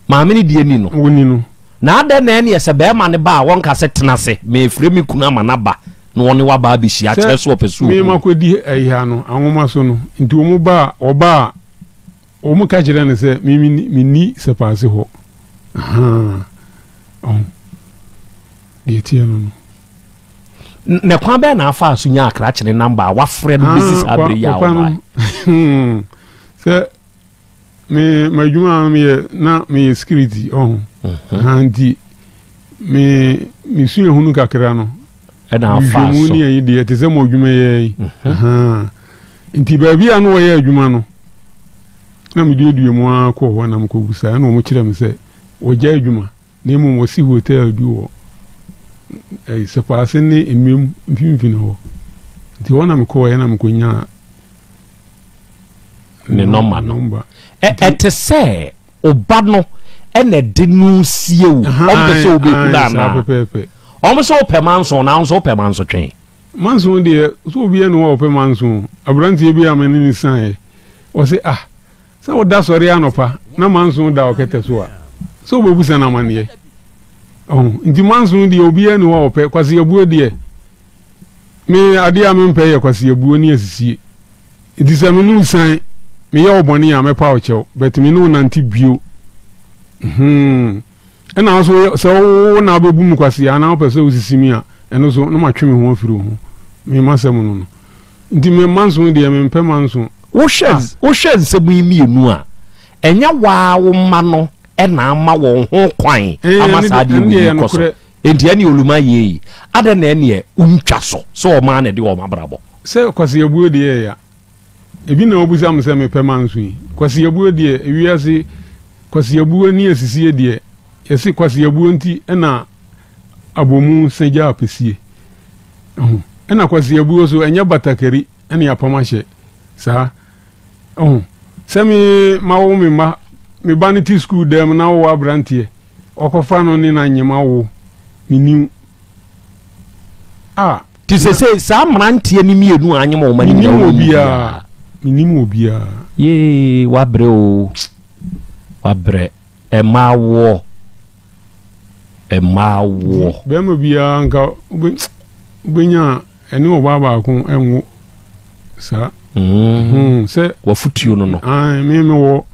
Maame no deɛ ni no. Ɔni no. Na adɛn na ɛneɛ sɛ bɛrima no ba a wɔnka sɛ tena ase mefrɛ me kunu ama no aba na ɔne waba abɛhyia kyerɛ sɛ ɔpɛ sɛ ɔhu. Sɛ me makɔdi ayi ha no anwoma so no nti wɔn ba a ɔba a Wɔn ka kyerɛɛ no sɛ, Me, menni sɛpaase hɔ. Ahaa. Ɔho. Deɛ ɛteɛ no no. Na kwan bɛn na afaa so nyaa krakye ne namba a wafrɛ no bɛsi saa bere yi a ɔbae? Sɛ me m'adwuma a meyɛ na meyɛ security ɔho. Mhm. Nti me mesua hunu kakra no. Ɛna afaa so. Nhwehwɛmu ne ayi deɛ te sɛ mo adwuma yɛ yi. Mhm. Nti baabi a na wɔyɛ adwuma no, na meduadua mu ara kɔɔ hɔ na mekɔbusae, ɛna wɔkyerɛɛ me sɛ wɔgyae adwuma na mmom wɔsi hotel bi wɔ eh, Sɛpaase ne Mmem mfimfini hɔ. Nti hɔ na mekɔɔeɛ na mekɔnyaa ne nɔmba no. Ɛte sɛ ɔba no ɛna ɛde no sie wo, ɔmpɛ sɛ wobɛhu no anaa? Ɔmo sɛ wopɛ manso na wo nso wopɛ mansotwe. Manso deɛ, sɛ obiara nni hɔ a ɔpɛ manso. Aberanteɛ bi a me ne no sianeɛ, ɔse ah, sɛ woda sɔre anɔpa na manso da wo kɛtɛ so a, sɛ wobɛbusa no amaneɛ. Ɔho, nti manso deɛ obiara nni hɔ a ɔpɛ. Kwaseabuo deɛ, me adeɛ a mempɛ yɛ kwaseabuo ne asisie. Nti sɛ me ne wo sian, meyɛ wo bɔne a, mɛpa wo kyɛw, but me ne wo nante bio. Hmm. Ɛna wo nso sɛ wo na wobɛbu me kwasea anaa wopɛ sɛ wosisi me a, ɛno nso na matwe me ho afiri wo ho. Me m'asɛm no no. Nti me manso deɛ mempɛ manso. Wohwɛ ah. Wohwɛ nsɛm yi mmienu a, ɛnyɛ waa wo mma no na ama wɔn ho kwan eh, ama saa adeɛ wei kɔ so. Enti ɛne oluma yie yi, adɛn na ɛneɛ wontwa so sɛ ɔmaa na ɛde wɔn abrabɔ? Sɛ kwaseabuo deɛ ɛya. Ebi na wobisa me sɛ mepɛ manso yi. Kwaseabuo deɛ ewiase. Kwasiabuo ne asisie deɛ, yɛse kwasiabuo nti na abomu sɛ gya apɛsie. Ɛho. Ɛna kwasiabuo so ɛnyɛ batakari ɛne apam ahyɛ. Saa. Ɛho. Sɛ me mawo me mma, me ba no te sukuu dɛm na wowɔ aberanteɛ, ɔkɔfa no ne no anyem awo, menni wo. A. Te sesei saa mmeranteɛ no mmienu a anyem wɔn no nyinaa Mennim obiara. Mennim obiara. Yee wabrɛ oo wabrɛ ɛmaa woɔ ɛmaa woɔ. Bɛrima biara nka wobɛnya ɛne ɔbaa baako ɛnwo saa. Mm. Sɛ wafutuo no no. Me mewɔ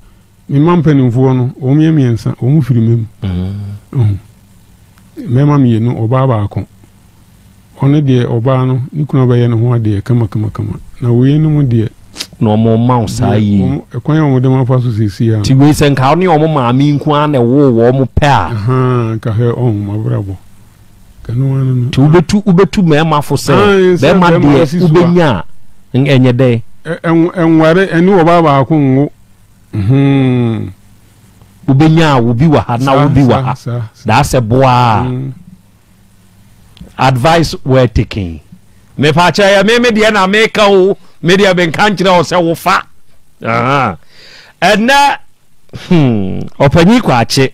Me mma mpanimfoɔ no, wɔn yɛ mmiɛnsa, wɔn firi me mu. Mm. Mmarima mmienu, ɔbaa baako. Ɔno deɛ ɔbaa no, ne kunu abɛyɛ ne ho adeɛ kama kama kama. Na wei no mu deɛ. Na wɔn mma wo saa yie. Ɛkwan a wɔn de ma fa so sisi a. Ti wei sɛ nka ɔne wɔn maame nko ara na ɛwoo wɔn pɛ a. Nka hwɛ ɔn ma brabɔ. Nti wobɛtu wobɛtu mmarima fo sɛ bɛrima deɛ wobɛnya a ɛnyɛ dɛn. Ɛnware ɛne ɔbaa baako nwo. Hmm. Wobɛnya a wobi wɔ ha na wobi wɔ ha. Daa sɛ boaa. Mm. Advice well taken. Mepa kyɛ yɛ me me deɛ na meka o. Me deɛ menka nkyerɛ wo sɛ wofa. Ɛnɛ hmm, ɔpanyin kwakye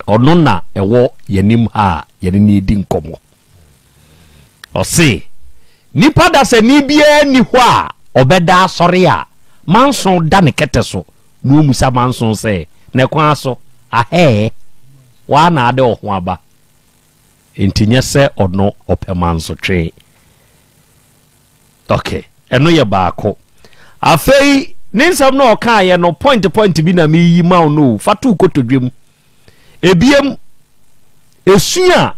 ɔno na ɛwɔ yɛnim ha a yɛne ne di nkɔmmɔ. Ɔse, Nipa dasani biara nni hɔ a ɔbɛda asɔre a manson da ne kɛtɛ so na ɔmmisa manson sɛ, Ne kwan so, ahɛɛ? Woa na ade wo ho aba? Enti nyɛ sɛ ɔno ɔpɛ mansotwe. Ok, ɛno yɛ baako. Afei, ne nsɛm no a ɔkaeɛ no, point point bi na meyi ma wo no o, fa to wo kotodwe mu. Ebiem, esu a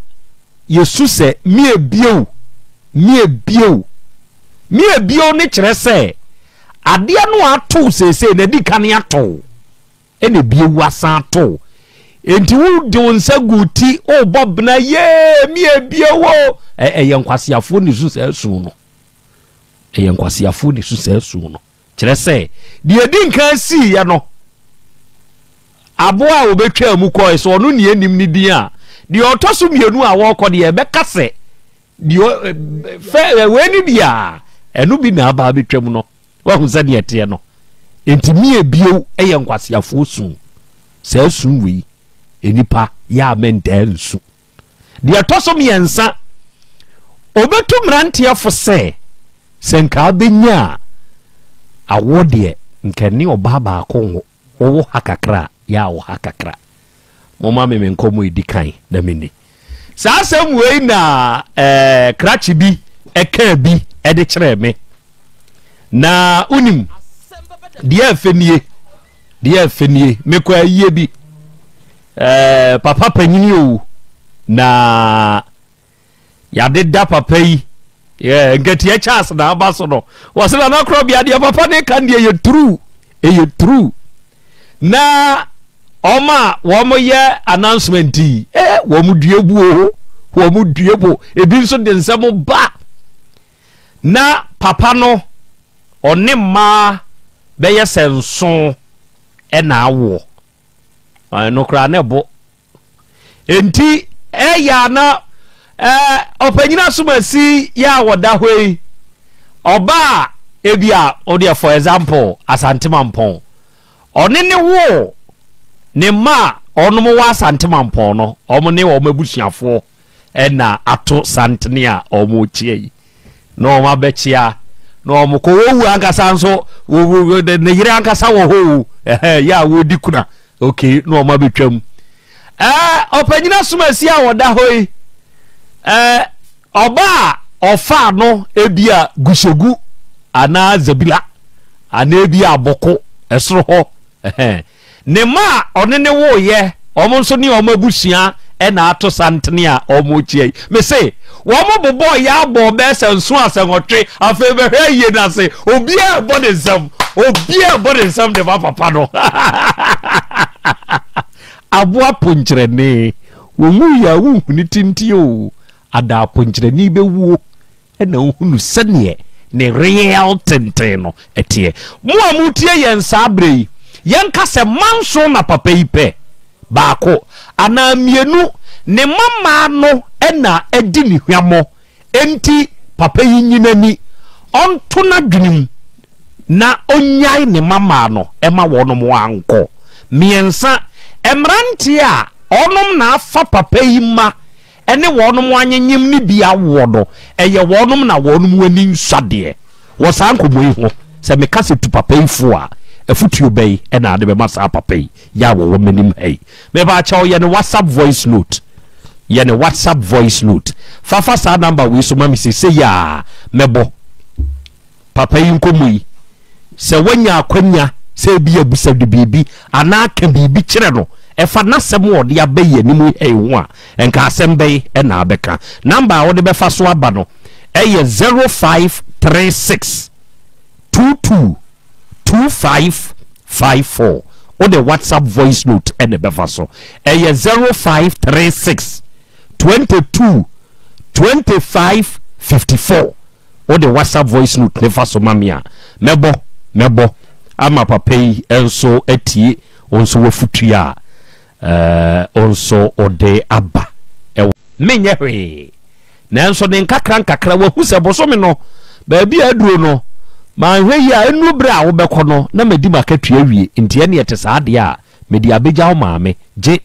yɛsu sɛ miebiew, miebiew, miebiew no kyerɛ sɛ adeɛ no a atow seesei na adi kan atow, ɛna ebiewu asan atow. Enti wode wo nsa gu ti, wobɔ bena yee, miebiew o. Ɛyɛ nkwaseafoɔ ne su saa su no. Ɛyɛ nkwaseafoɔ ne su saa su no. Kyerɛ sɛ, deɛ ɛdi nkan siiɛ no, aboa a wɔbɛtwaa mu kɔe, sɛ ɔno ne ɛnim ne din a, deɛ ɔtɔ so mmienu a wɔrekɔ deɛ ɛbɛka sɛ deɛ fɛ wei ne deɛ a ɛno bi na aba abɛtwam no, wahu sɛ deɛ ɛteɛ no. Enti mie bio yɛ nkwaseafoɔ su. Saa su wei, nnipa yɛ a mentaa nsu. Deɛ ɛtɔ so mmiɛnsa, ɔbɛtu mmeranteɛ fo sɛ, sɛ nka abɛnya a, awoɔ deɛ, nka ɛne ɔbaa baako nwo, wowo ha kakra a, yɛ a wo ha kakra. Momma me me nkɔmmɔ ɛdi kan na menni. Saa asɛm wei na eh, krakye bi ɛkaa bi ɛde kyerɛɛ me. Na wonim, deɛ ɛfɛ nie, deɛ ɛfɛ nie, mekɔ ayie bi. Eh, papa panyini o na yɛadeda papa yi yeah, nkatia Charles na aba so no wɔsɛ nana korɔbea deɛ papa ne ka deɛ yɛ true ɛyɛ true na ɔma wɔn yɛ announcement yi eh, wɔn due buo wɔn due bo ebi nso de nsɛm ba na papa no ɔne mmaa bɛyɛ sɛ nson ɛna awoɔ Ɛno koraa na ɛbo. Enti ɛyɛ a na ɔpanyin asomasi yɛ a wɔda hɔ yi, ɔba a ebi a wodeɛ for example Asante Mampɔn, ɔne ne woo ne mma a ɔnom wɔ Asante Mampɔn no, wɔn ne wɔn abusuafoɔ ɛna ato santene a wɔrekyia yi na wɔn abɛkyia na wɔn kɔ wɔwu ankasa nso ne yere ankasa wɔ hɔ o ɛhɛn yɛ a wɔredi kuna okay na wɔn abɛtwam ɛɛ ɔpanyin asomasi a wɔda hɔ yi ɛɛ ɔbaa ɔfaa no ebi a gusogu anaa zabila anaa ebi a bɔko ɛsoro hɔ ɛhɛn. Ne mma a ɔne no woeɛ, wɔn nso ne wɔn abusua na ato santene a wɔrekyia yi. Mese, wɔn bobɔɔ yɛ abɔɔ bɛyɛ sɛ nson asɛ nwɔtwe, afei bɛhwɛ ayie no ase, obiara rebɔ ne nsam, obiara rebɔ ne nsam de ma papa no. Aboa ponkyerɛne, wɔwuiɛ a wonhu ne tenten o, ada aponkyerɛne bɛwuo. na wohunu sɛdeɛ ne real tenten no teɛ. Mo a motie yɛn saa berɛ yi, Yɛnka sɛ manson na papa yi pɛ, baako anaa mmienu, ne mmammaa no na adi ne hwammɔ, enti papa yi nyi n'ani, ɔnto n'adwene mu na ɔnnyae ne mmammaa no ma wɔnom ankɔ. Mmiɛnsa, mmeranteɛ a wɔnom na afa papa yi mma ne wɔnom anyenyem no bi awoɔ no, ɛyɛ wɔnom na wɔnom ani nsɔ adeɛ. Wɔ saa nkɔmmɔ yi ho, sɛ meka sɛ tu papa yi fo a, afutuo bɛn na ade bɛma saa papa yi yɛ a wɔwɔ m'anim ha yi? Mepaakyɛw, yɛ no WhatsApp voice note. Yɛ no WhatsApp voice note. Fa fa saa number wei so ma me seesei ara, mɛbɔ. Papa yi nkɔmmɔ yi, sɛ woanya akwanya sɛ ebia bisa no biribi anaa ka biribi kyerɛ no ɛfa n'asɛm a ɔde aba yi anim yi ho a, nka asɛm bɛn na abɛka? Namba a wode bɛfa so aba no yɛ 0536 22 2554. Wode WhatsApp voice note na ɛbɛfa so. Ɛyɛ 0536 22 25 54. Wode WhatsApp voice note ne fa so ma me a, mɛbɔ, mɛbɔ ama papa yi nso atie wo nso w'afutuo a eh, wo nso wode aba. Ɛwɔ. Menyɛ hwee. Nanso ne nkakra nkakra wahu sɛ bosome no, baabi a aduro no, manhwɛ yie a ɛnnuru berɛ a wobɛkɔ no na madi m'akatua awie, nti ɛnneɛ ɛte saa deɛ a, mede abɛgya wo maame. Gye,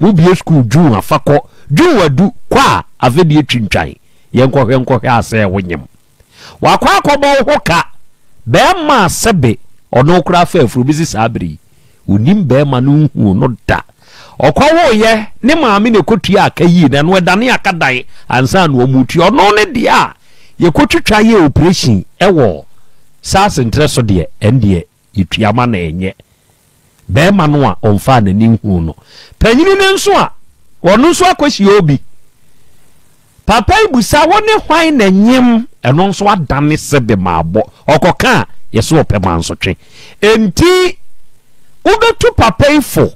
mobue sukuu June a fa kɔ, June adu, kɔ a, afɛdeɛ twintwan. Yɛnkɔhwɛ nkɔhwɛ a sɛ wonyem. Wakɔ akɔbɔ wo ho ka. Bɛɛma a sɛbe ɔno koraa fa afuro bɛsi saa bere yi, onim bɛɛma no nhuu no da. Ɔkɔwoeɛ, ne maame na ɛkɔtuaa ka yii no, ɛno ɛdane aka dan ansa na wɔretua. Ɔno ne deɛ a yɛkɔtwitwa yɛɛ operation wɔ SARS ntrɛ so deɛ, ɛndeɛ yɛtua ma no ɛnyɛ barima no a ɔmfaa n'ani nhuu no. Panyini no nso a ɔno nso akɔhyia obi. Papa yi busa wo ne hwan na nyem ɛno nso adane sɛbe maabɔ ɔkɔka a yɛsɛ ɔpɛ mansotwe. Enti wobɛtu papa yi fo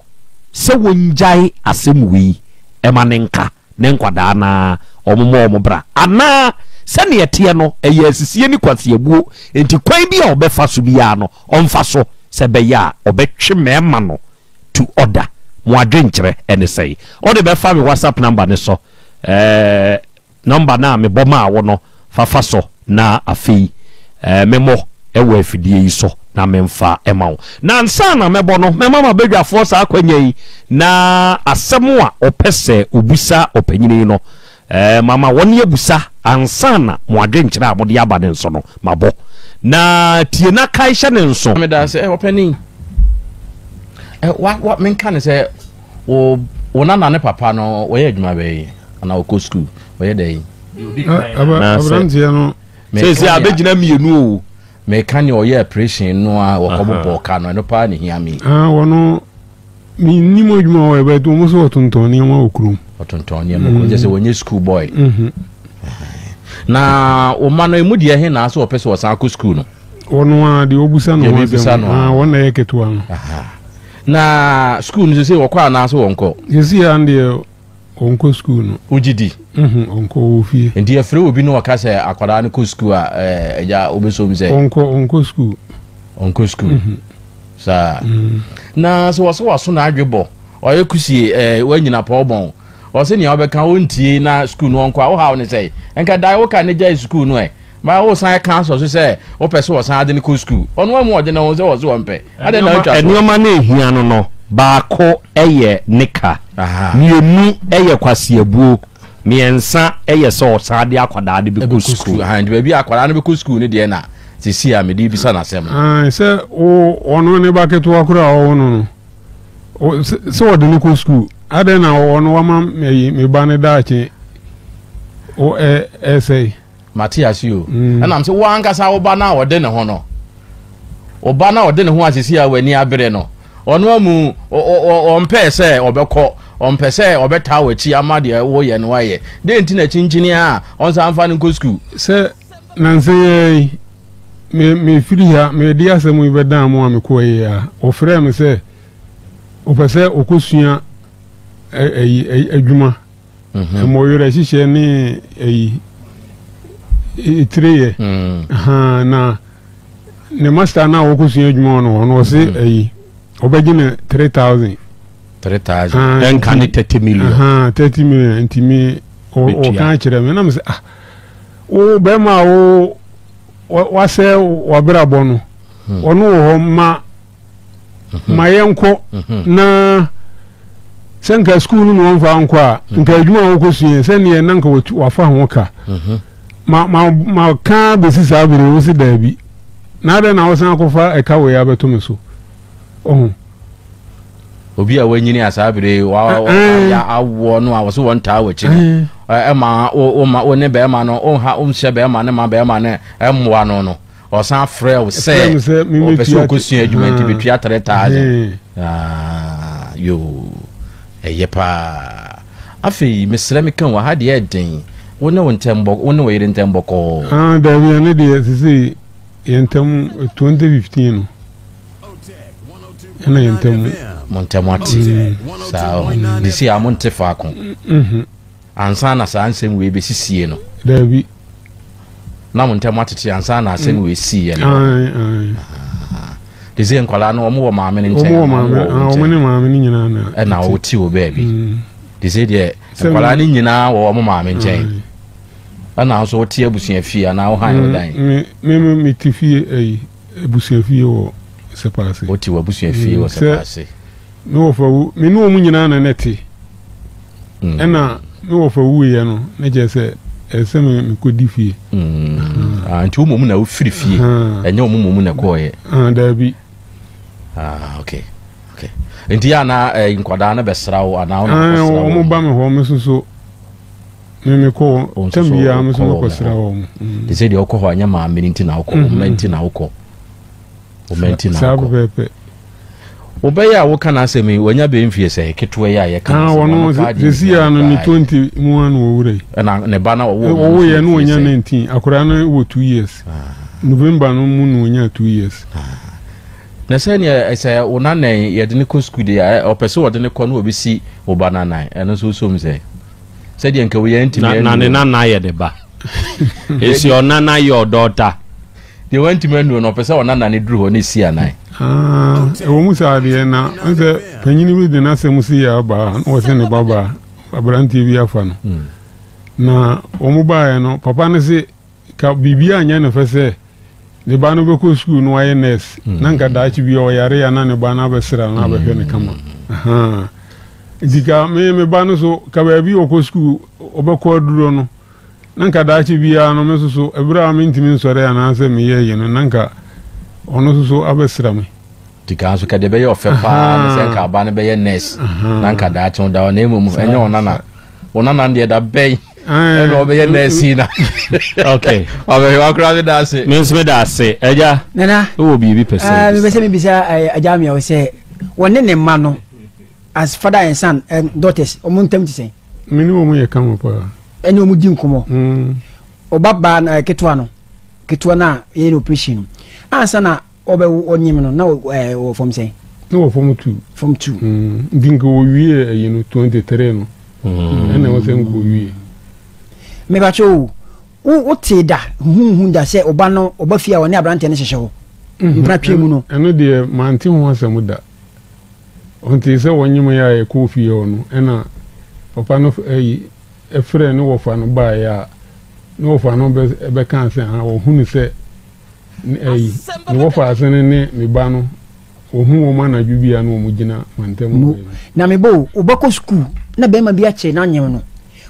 sɛ wɔngyae asɛm wei ɛma ne nka. ne nkwadaa no ara wɔmmɔ wɔn bra anaa sɛnea ɛteɛ no ɛyɛ asisie ne kwaseabuo nti kwan bi a ɔbɛfa so biara no ɔmfa so sɛ ɛbɛyɛ a ɔbɛtwe mmarima no to order. Mo adwenkyerɛ ne sɛn? Wode bɛfa me WhatsApp number no so ɛɛ. Nɔmba no a mebɔ maa wo no, fa fa so na afei memmɔ wɔ afidie yi so na memfa ma wo. Na ansa na mɛbɔ no, mɛma m'abadwafoɔ saa akwanya yi na asɛm a wɔpɛ sɛ wɔbisa ɔpanin yi no, mama wɔn abusa ansa na mo adwenkyerɛ a mode aba no nso no, mabɔ. Na tie na kae hyɛ no nso. Meda ase, ɔpanin. Wa, wa, menka ne sɛ Wo wo nana ne papa no wɔyɛ adwuma bɛyi anaa wɔkɔ sukuu wɔyɛ dɛ yi. Aberanteɛ no. Sɛsɛ abɛgyina mmienu o. Meka nea ɔyɛ operation no a wɔkɔ bobɔ ka no ɛno paa ne hia mi. Wɔno menim adwuma wɔyɛ bɛt wɔn sɛ wɔtontɔn nneɛma wɔ kurom. Wɔtontɔn nneɛma kurom kyɛ sɛ wɔnyɛ sukuu boy. Mhm. Na wɔn ma no emu deɛ he na asɛ wɔpɛ sɛ wɔsan akɔ sukuu no. Wɔn a deɛ wɔbusa no ho asɛm wɔn na ɛyɛ ketewa no. Na sukuu no sese wɔkɔ anaasɛ wɔnkɔ? Sese ya deɛ wɔnkɔ sukuu no. Wogye di? Mhm, wɔnkɔ wɔ fie. Nti yɛfrɛ obi na ɔka sɛ akwadaa no kɔ sukuu a ɛɛ agya wobɛsom sɛ? Wɔnkɔ wɔnkɔ sukuu. Wɔnkɔ sukuu. Mhm. Saa. Mm. Na sɛ wɔsɛ wɔaso n'adwe bɔ ɔyɛ kusie ɛɛ wɔanyina pɔw bɔn ɔsɛ nea wɔbɛka wɔntie na sukuu no wɔnkɔ a wohaw ne sɛ nka dan woka ne gyae sukuu no ɛ Ma wo san ka sɔ so sɛ wopɛ sɛ wɔsan de no kɔ sukuu. Ɔno amu ɔde ne ho sɛ wɔse ɔmpɛ. Adɛn na wotwa soɔ? Nneɛma no a ɛhia no no, baako yɛ ne ka, mmienu yɛ kwaseabuo, mmiɛnsa yɛ sɛ ɔsan de akwadaa no bɛkɔ sukuu. Aha, nti baabi a akwadaa no bɛkɔ sukuu no deɛ na seesei a mede rebisa no asɛm no. Ae, sɛ wo ɔno ne ba ketewa koraa a ɔwo no no, sɛ wɔde no kɔ sukuu, adɛn na ɔno wama me ba no daakye ɛsɛe? Mate ase o. Ɛnam sɛ wo ankasa wo ba no a ɔde ne ho no, wo ba no a ɔde ne ho asisi a w'ani abere no, ɔno amu ɔmpɛɛ sɛ ɔbɛkɔ, ɔmpɛ sɛ ɔbɛtaa w'akyi ama deɛ woyɛ no wayɛ. Dɛn nti na kyinkyini a ɔnsan mfa no nkɔ sukuu? Sɛ nansa yi ara yi, me mefiri ha, mede asɛm yi bɛdan mo a mekɔɔ yi a, wɔfrɛɛ me sɛ ɔpɛ sɛ ɔkɔsua ɛyi adwuma. Mmɔwerɛ hyehyɛ ne ɛyi etire yɛ mm. na ne master na wɔkɔsua adwuma wɔ no hɔ no ɔse ɛyi mm. Ɔbɛgye no 3000. 3000. Ah, Ɛnka ne nti 30 million. Aha, 30 million nti me ɔka kyerɛ me na me sɛ ah wo bɛrima a wo wasɛ wabrabɔ no hmm. ɔno wɔ hɔ ma hmm. ma yɛnkɔ hmm. na sɛ nka sukuu no na wɔmfa nkɔ a nka adwuma a wɔkɔsua sɛneɛ na nka wafa ho ka ma ma ma ka bɛsi saa bere wo se daabi na adɛn na wosan akɔfa ɛka wei abɛto me so ɔho obi a wanyini a saa bere wa awoɔ no a wɔso wɔn taa wɔ akyi no ɛma wo ma wo ne bɛrima no wonha wonhyɛ bɛrima no ma bɛrima no ɛmmoa no no ɔsan frɛ wo sɛ ɔpɛ sɛ ɔkɔsua adwuma nti bɛtua 3000 ah, yo ɛyɛ paa afei mesrɛ meka wɔ ha deɛ ɛden wo ne wo ntɛm bɔ wo ne wo yere ntɛm bɔkɔɔ ah, daabi ɛne deɛ sesei yɛn ntam 2015 no ɛna yɛn ntam mo ntam ate mm. saa ɔ de si a mo nte faako mm-hmm. ansa na saa nsɛm wei bɛsisie no daabi na mo ntam atete ansa na asɛm mm. wei siiɛ no ah. de sɛ nkwadaa no wɔn wɔ maame no nkyɛn wɔn wɔ maame ah, wɔn ne maame no nyinaa na ɛna wɔte wɔ baabi mm. de sɛ deɛ nkwadaa no nyinaa wɔ wɔn maame nkyɛn Ɛna nso wote abusua fie anaa wohan wo dan? Me me me me te fie ɛyi abusua fie wɔ Sɛpaase. Wote wɔ abusua fie wɔ Sɛpaase. Me wɔfa wu me ne wɔn nyinaa na na te. Ɛna me wɔfa wuiɛ no ne kyerɛ sɛ ɛsɛ me mekɔdi fie. Ah, nti wo mmom na wofiri fie ɛnyɛ wɔn mmom na ɛkɔɔyɛ. Ah, daabi. Ah, okay. Okay. Nti yɛ ana eh, nkwadaa no bɛsra wo anaa wo na wokɔsra wɔn? Wɔn ba me hɔ me soso. Me me kɔ Wo nso tam so biara me nso wokɔ mekɔ wɔn sra hɔ. wɔn. Mm. Te sɛ deɛ wokɔ hɔ a nyɛ maame no nti na wokɔ, wo mma nti na wokɔ. Wo mma nti na Saa wokɔ. pɛpɛɛpɛ. Wobɛyɛ a woka n'asɛm yi, wanya bɛyɛ mfie sɛ ketewa yi a yɛka Ah, n'asɛm, wɔn ɔno paa deɛ sisi nhia a no no ne koraa. 20 mu ano wɔ wura yi. Ɛna ne ba na ɔwɔ mu Wɔwɔ nso yɛ no mfie wɔnya sɛn? 19. Akwadaa no wɔ 2 years. November no mu na wɔnya 2 years. Na sɛnea sɛ wo nanan yɛde no kɔ sukuu deɛ, ɔpɛ sɛ wɔde no kɔ na wɔbɛsi wo ba nanan, ɛno nso wosom sɛ? Sɛdeɛ nka wei antumi Na na annuo ne no. nana yɛ ne ba. Esi ɔnana yɛ ɔdɔɔta. Deɛ wantumi annuo no, ɔpɛ sɛ ɔnana no duru hɔ na ɛsi anan. Ah, ɛwɔ mu saa deɛ na sɛ panyini bi de n'asɛm si yɛ abaa na wɔsɛ ne babaa aberanteɛ bi afa no hmm. na wɔn baeɛ no papa no se Ka biribi anyɛ no fɛ sɛ ne ba no bɛkɔ sukuu na wayɛ nurse na nka daakye bi ɔyare a na ne ba no abɛsra no abɛhwɛ no kama. Ahaa. Nti ka me me ba no so ka baabi ɔkɔ sukuu ɔbɛkɔ aduro no na nka daakye biara no me nso so ɛberɛ a mentumi nsɔre anaasɛ meyɛ yi no na nka ɔno nso so abɛsra me. Nti ka nso ka deɛ ɛbɛyɛ ɔfɛ paa ne sɛ nka aba no bɛyɛ nurse na nka daakye wo da hɔ na mmom ɛnyɛ ɔnana. Wo nana deɛ da bɛn ɛna ɔbɛyɛ nɛɛsi na. Okay. Ɔbɛhwɛ wakora me da ase. Me nso me da ase. Agya. Nana. Wowɔ biribi pɛ sɛ. Eh, mepɛ sɛ mebisa eh, agya Ameaw sɛ wɔne ne mma no as father and son and daughters wɔn ntam te sɛn? Me ne wɔn yɛ kama paa. Ɛne wɔn di nkɔmmɔ. Mm. Ɔba baa no eh, ketewa no ketewa no a yɛyɛ no operation no ansa na Ɔbɛwo ɔnyem no na wɔ fam sɛn? Na wɔ fam tu. Fam tu. Mm, nti nka wɔwie ayi no 23 no. Mm. Ɛna ɛwɔ sɛ nka wɔwie. Mebakyɛ o, wo wotee da huhuhu da sɛ ɔba no ɔba fie a ɔne aberanteɛ no hyehyɛ hɔ mhm. mpena twe mu no? Ɛno deɛ mante ho asɛm da. Ɔntee sɛ wɔnyem yɛ a yɛkɔɔ fie hɔ no ɛna papa no ayi ɛfrɛ ne wɔfa no baeɛ a ne wɔfa no bɛkaa sɛ ha wɔhunu sɛ Ayi, ne wɔfaase no ne me ba no, wɔhu wɔn anadwo bi a na wɔn gyina mantam hɔ Mo, yi. na me ba o, wobɛkɔ sukuu na barima bi akyere no anyem no.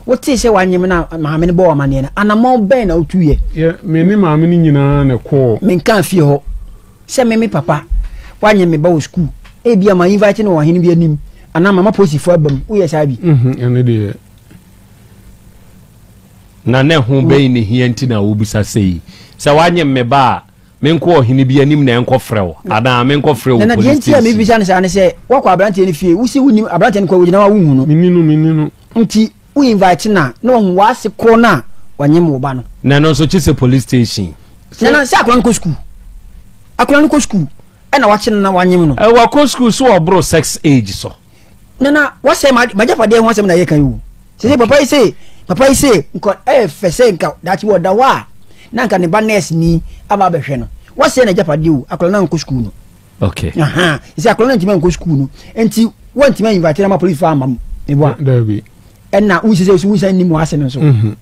Wotee sɛ wanyem no a maame no bɔɔ wo amanneɛ no, anammɔn bɛn na wotuiɛ? Yɛ, me ne maame no nyinaa na ɛkɔɔ. Menkaa fie hɔ sɛ me me papa wanyem me ba wɔ sukuu. Ebia ma invite no wɔ ɔhene bi anim anaa mama polisifoɔ aba mu. Woyɛɛ saa bi? Mhm, ɛno deɛ. Na na ɛho bɛn ne hia nti na wobisa sei? Sɛ woanyem me ba a, menkɔ ɔhene bi anim na ɛnkɔfrɛ wo, anaa menkɔfrɛ wo Nana, deɛ police nti a station? mebisa no saa ne sɛ, woakɔ aberanteɛ no fie, wose wonnim aberanteɛ no koraa, wogyina hɔ a wonhu no. Menni no, menni no. Nti wo invite no a, na wahu w'ase korɔ no a wanyem wo ba no. Na ɛno nso kye sɛ police station. Nana, sɛ akwadaa no kɔ sukuu, akwadaa no kɔ sukuu, ɛna wakye no na wanyem no. Ɛ, wakɔ sukuu so ɔboro sex age so. Nana, wasɛe m'agyapadeɛ ho asɛm na yɛka yi o. Sese papa yi se papa yi se nka ɛyɛ fɛ sɛ nka daakye bi ɔda hɔ a na nka ne ba nurse ni aba abɛhwɛ no. Wasɛe n'agyapadeɛ o, akwadaa no ankɔ sukuu no. Okay. Sɛ akwadaa no ntumi ankɔ sukuu no nti wɔntumi invite na ma polisifoɔ amma mu. Meboa. Dabi. Ɛna wosɛ sɛ wosan nim w'ase no nso. Mhm.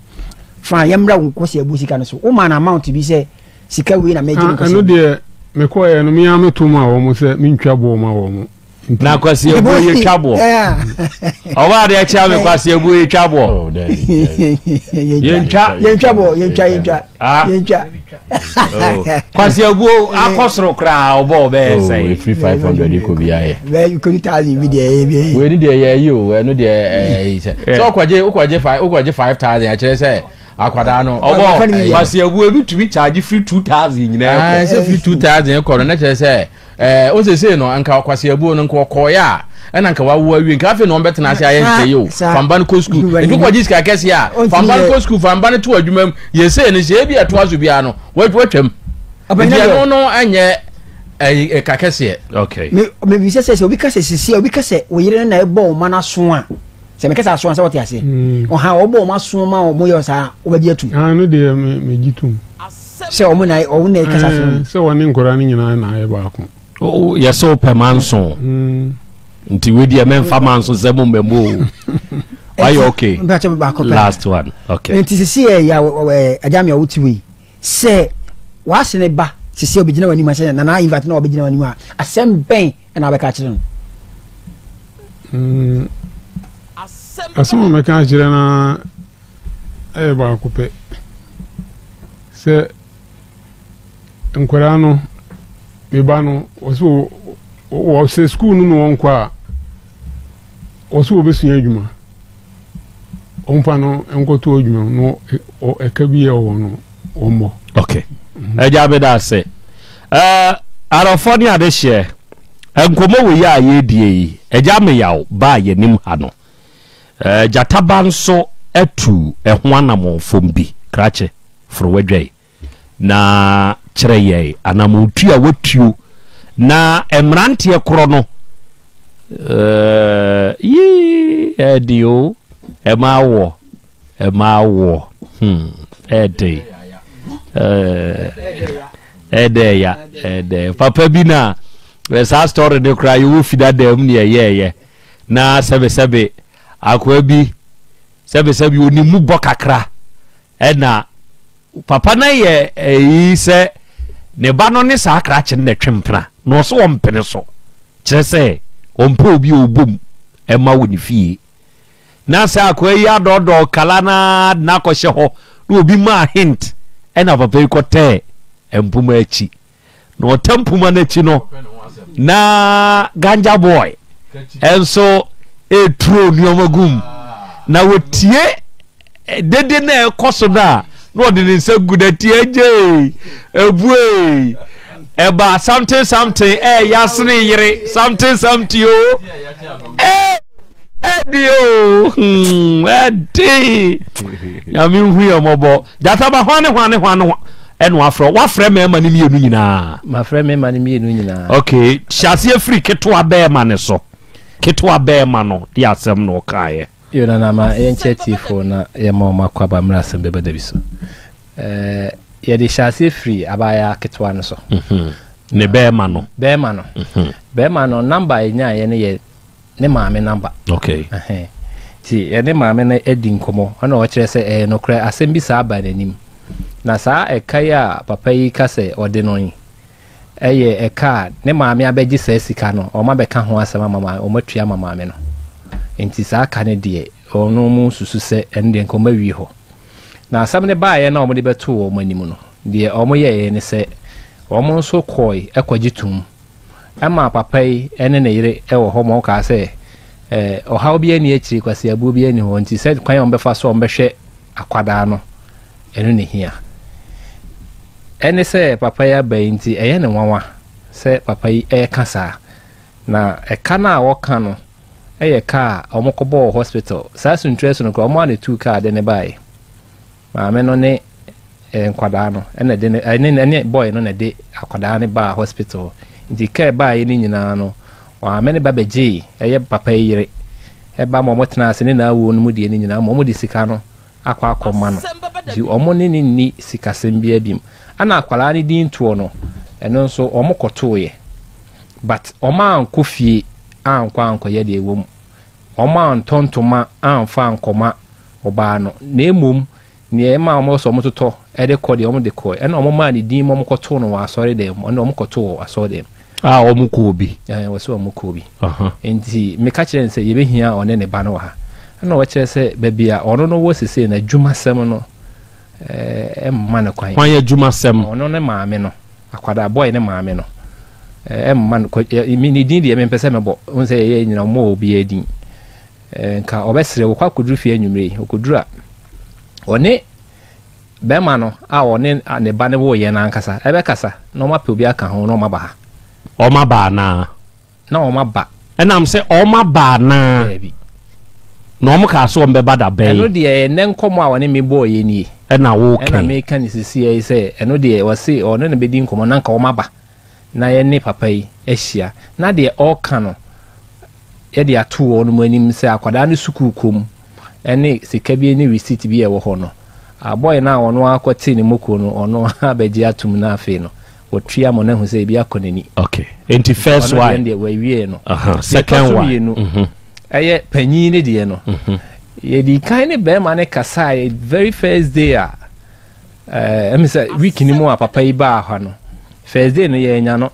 Fa yɛmmra wo kɔsi abu sika no so. Woma no amount bi sɛ sika wei na mɛgye no kɔsi. Ɛno deɛ mekɔɛ no mea meto ma wɔn sɛ mentwa boɔ ma wɔn. Na kwasi abuo yɛ twa boɔ. Ɔbaa deɛ kyerɛ me kwasi abuo yɛ twa boɔ. Oh, yɛntwa. Yɛntwa boɔ yɛntwa yɛntwa. Ah. Yɛntwa. Oh. Kwasi abuo akɔ soro koraa ɔbɔ ɔbɛyɛ oh, sɛn. Efiri 500 kɔ bi ayɛ. Bɛɛ kɔ 2000 bi deɛ ɛyɛ bi. Wei ni deɛ yɛ yi o ɛno deɛ ɛɛ sɛ. Sɛ ɔkɔgye ɔkɔgye five ɔkɔgye 5000 akyerɛ sɛ akwadaa no. Ɔbɔ kwasi abuo ebi tumi charge firi 2000 nyinaa kɔ. Sɛ firi 2000 kɔ no ne kyerɛ sɛ. Ɛɛ, o seesei no, anka ɔkwaseabuo no, nka ɔkɔɔeɛ a, ɛna anka wawo awie, nka afei na wɔbɛtena ase ayɛ nhyehyɛeɛ o, fa mba no kɔ sukuu, nti wokɔgye sika kɛseɛ a, fa mba no kɔ sukuu, fa mba no to adwuma mu, yɛsei no, nhyehyɛeɛ bi a ɛtoa so biara no, watwam. Nti ɛno no nyɛ ɛyi ɛka kɛseɛ. Okay. Me me bisa sɛ sɛ obi ka sɛ sisi a obi ka sɛ wo yere no na ɛbɔ wo ma no aso a sɛ meka sɛ aso a sɛ wɔte aseɛ ɔha ɔbɔ wɔn aso ma wɔn yɛ saa wobɛgye atum. Ah, no deɛ me megye tom. Sɛ wɔn na wɔn na ɛkasa so. Sɛ wɔne nkwadaa no nyinaa na ayɛ baako. Yɛ sɛ wopɛ manso. Nti wei deɛ mɛmfa manso sɛ mo mmɛmmɔ o. Wayɛ okay. Last one. Okay. Nti sisi yɛ yɛ agya mi a wote wei sɛ w'ase ne ba sisi a obɛgyina w'anim asɛ nana invite na ɔbɛgyina w'anim a asɛm bɛn ɛna wabɛka akyerɛ no. Asɛm a mɛka akyerɛ no ɛyɛ baako pɛ. Sɛ nkwadaa no, me ba no, wɔsɛ wɔ sɛ sukuu no na wɔnkɔ a, wɔsɛ wɔbɛsua adwuma. Wɔmfa no nkɔto adwuma mu na ɛka bi a ɛwɔ no wɔmmɔ. Okay. Agya meda ase. Arɔfoɔ ne adehyeɛ, nkɔmmɔ wei a yɛredie yi, agya meyaw baa yɛnim ha no. Gyata ba nso atu ɛho anammɔn fam bi, krakye, foro w'adwae, na kyerɛ yɛn anammɔntuo a woatuo, na mmeranteɛ korɔ no, yii, ɛde o, ɛma awoɔ, ɛma awoɔ, hmm, ɛde, ɛdɛ ya, ɛdɛ. Papa bi na saa story no koraa yɛwɔ fida dam ne ɛyɛɛyɛ. Na sɛbesɛbe akoa bi, sɛbesɛbe onim mu bɔ kakra, ɛna papa no yɛ eyi sɛ ne ba no ne saa krakye no na ɛtwe mpena, na ɔso ɔmpene so, kyerɛ sɛ ɔmpɛ obi a ɔbom ɛma wɔ ne fie. Na sɛ akoa yi adɔɔdɔɔ kala no ara de no akɔhyɛ hɔ, na obi maa hint, ɛna papa yi kɔtɛɛ mpoma akyi. Na ɔta mpoma no akyi no, na ganja boy nso returo nneɛma gu mu. Na wɔtie dede na ɛkɔ so no a, na ɔde ne nsa gu n'ati agyee, ebue, ɛba something something, ɛyɛ asene yere something something o. Ɛɛ ɛde o, hmm, ɛde. Nyame nhu yɛ mmɔbɔ. Gyataba hwan ne hwan ne hwan ne ɛna wafrɛ wafrɛ mmarima no mmienu nyinaa. Mafrɛ mmarima no mmienu nyinaa. Okay, hyɛ aseɛ firi ketewa bɛrima no so. Ketewa bɛrima no de asɛm na ɔkaeɛ. Yo nana ma yɛnkyɛ atiefoɔ na yɛma wɔn akɔ aba mmerɛ asɛm bɛba da bi so. Ɛɛ yɛde hyɛ aseɛ firi abaayewa ketewa no so. Mhm. Ne bɛrima no. Bɛrima no. Mhm. Bɛrima no namba a yɛnyaeɛ no yɛ ne maame namba. Okay. Ɛhɛn. Nti yɛne maame no adi nkɔmmɔ ɛna ɔkyerɛ sɛ ɛyɛ nokorɛ asɛm bi saa baa n'anim. Na saa ɛka yi a papa yi ka sɛ ɔde no yi ɛyɛ ɛka a ne maame abɛgye saa sika no wɔn abɛka ho asɛm ama maame wɔn atua ama maame no. Nti saa ka no deɛ ɔno mu susu sɛ ɛno deɛ nka wɔn awie hɔ. Na asɛm no baeɛ na wɔde bɛtoo wɔn anim no deɛ wɔn yɛeɛ ne sɛ wɔn nso kɔe kɔgye toom. Ɛmaa papa yi ne ne yere wɔ hɔ ma wɔkaa sɛ, Ɔhaw biara nni akyiri, kwaseabuo biara nni hɔ, nti sɛ kwan a wɔbɛfa so a wɔbɛhwɛ akwadaa no, ɛno na ɛhia. Ɛne sɛ papa yi aba yi nti, ɛyɛ ne nwanwa sɛ papa yi reka saa. Na ɛka no a wɔka no yɛ ka a wɔkɔbɔɔ wɔ hospital. Saa sunturɛ so no koraa, wɔn ara na ɛtuu kaa de no baeɛ. Maame no ne nkwadaa no na ɛde no ɛne ɛne boy no na ɛde akwadaa no baa hospital nti kaa baeɛ no nyinaa no maame no ba bɛgyee ɛyɛ papa yi yere ɛba ma wɔn tena ase ne n'awuo no mu deɛ no nyinaa ma wɔn de sika no akɔ akɔ ma no nti wɔn ne ne nni sikasɛm biara bi mu ɛna akwadaa no din toɔ no ɛno nso wɔn kɔtooyɛ. But wɔn ankɔ fie ankɔ ankɔyɛ deɛ ɛwɔ mu. Wɔn antɔ ntoma amfa ankɔma ɔbaa no. Na mmom Nea ɛma wɔn sɛ wɔtotɔ de kɔ deɛ, wɔde kɔe. Ɛna wɔmaa ne din ma wɔkɔtoo no wɔ asɔredan mu. Ɔno wɔkɔtoo wɔ asɔredan mu. A wɔkɔɔ bi. Ɛɛ, wɔsɛ wɔkɔɔ bi. Nti meka kyerɛɛ no sɛ yɛbɛhia ɔne ne ba no wɔ ha. Ɛna ɔkyerɛ sɛ baabi a ɔno no wɔ sesei no, adwumasɛm no ɛmma no kwan. Hwan adwumasɛm? Ɔno ne maame no, akwadaa boy ne maame no ɛmma no kwan. Ne din deɛ mempɛ sɛ mɛbɔ. Wohu sɛ yɛyɛ nyina wɔmmɔ obiara din. Nka ɔbɛsrɛ wɔkɔ akɔduru fie anwummerɛ yi, ɔkɔduru a, ɔne bɛrima no a ɔne ne ba no woeɛ no ankasa ɛbɛkasa na wɔapɛ obi aka ho na wɔaba ha. Wɔaba anaa? Na wɔaba. Ɛnam sɛ wɔaba anaa? Daabi. Na wɔkaa sɛ wɔbɛba da bɛn? Ɛno deɛ ɛnnɛ nkɔmmɔ a ɔne me bɔeɛ nie. Ɛna woka yi? Ɛna meka no seesei yi sɛ ɛno deɛ ɔse ɔne no bɛdi nkɔmmɔ na nka wɔaba na yɛne papa yi ahyia. Na deɛ ɔreka no yɛde ato wɔn anim sɛ akwadaa no sukuu kɔ mu ne sika bi ne receipt bi a ɛwɔ hɔ no, boy no a ɔno ara kɔtee ne moko no, ɔno ara bɛgye atom na afei no, watua ama no ahu sɛ ebi akɔ n'ani. Okay, nti first Ɔno one. deɛ deɛ wawie no. Uh-huh. Deɛ Second ɛtɔ so one. mmienu, Mhm. ɛyɛ panyin no deɛ no, Mhm. yɛdi kan ne bɛrima no kasaeɛ very first day a ɛɛ ɛmi sɛ week no mu a papa yi baa ha no, first day no yɛanya no.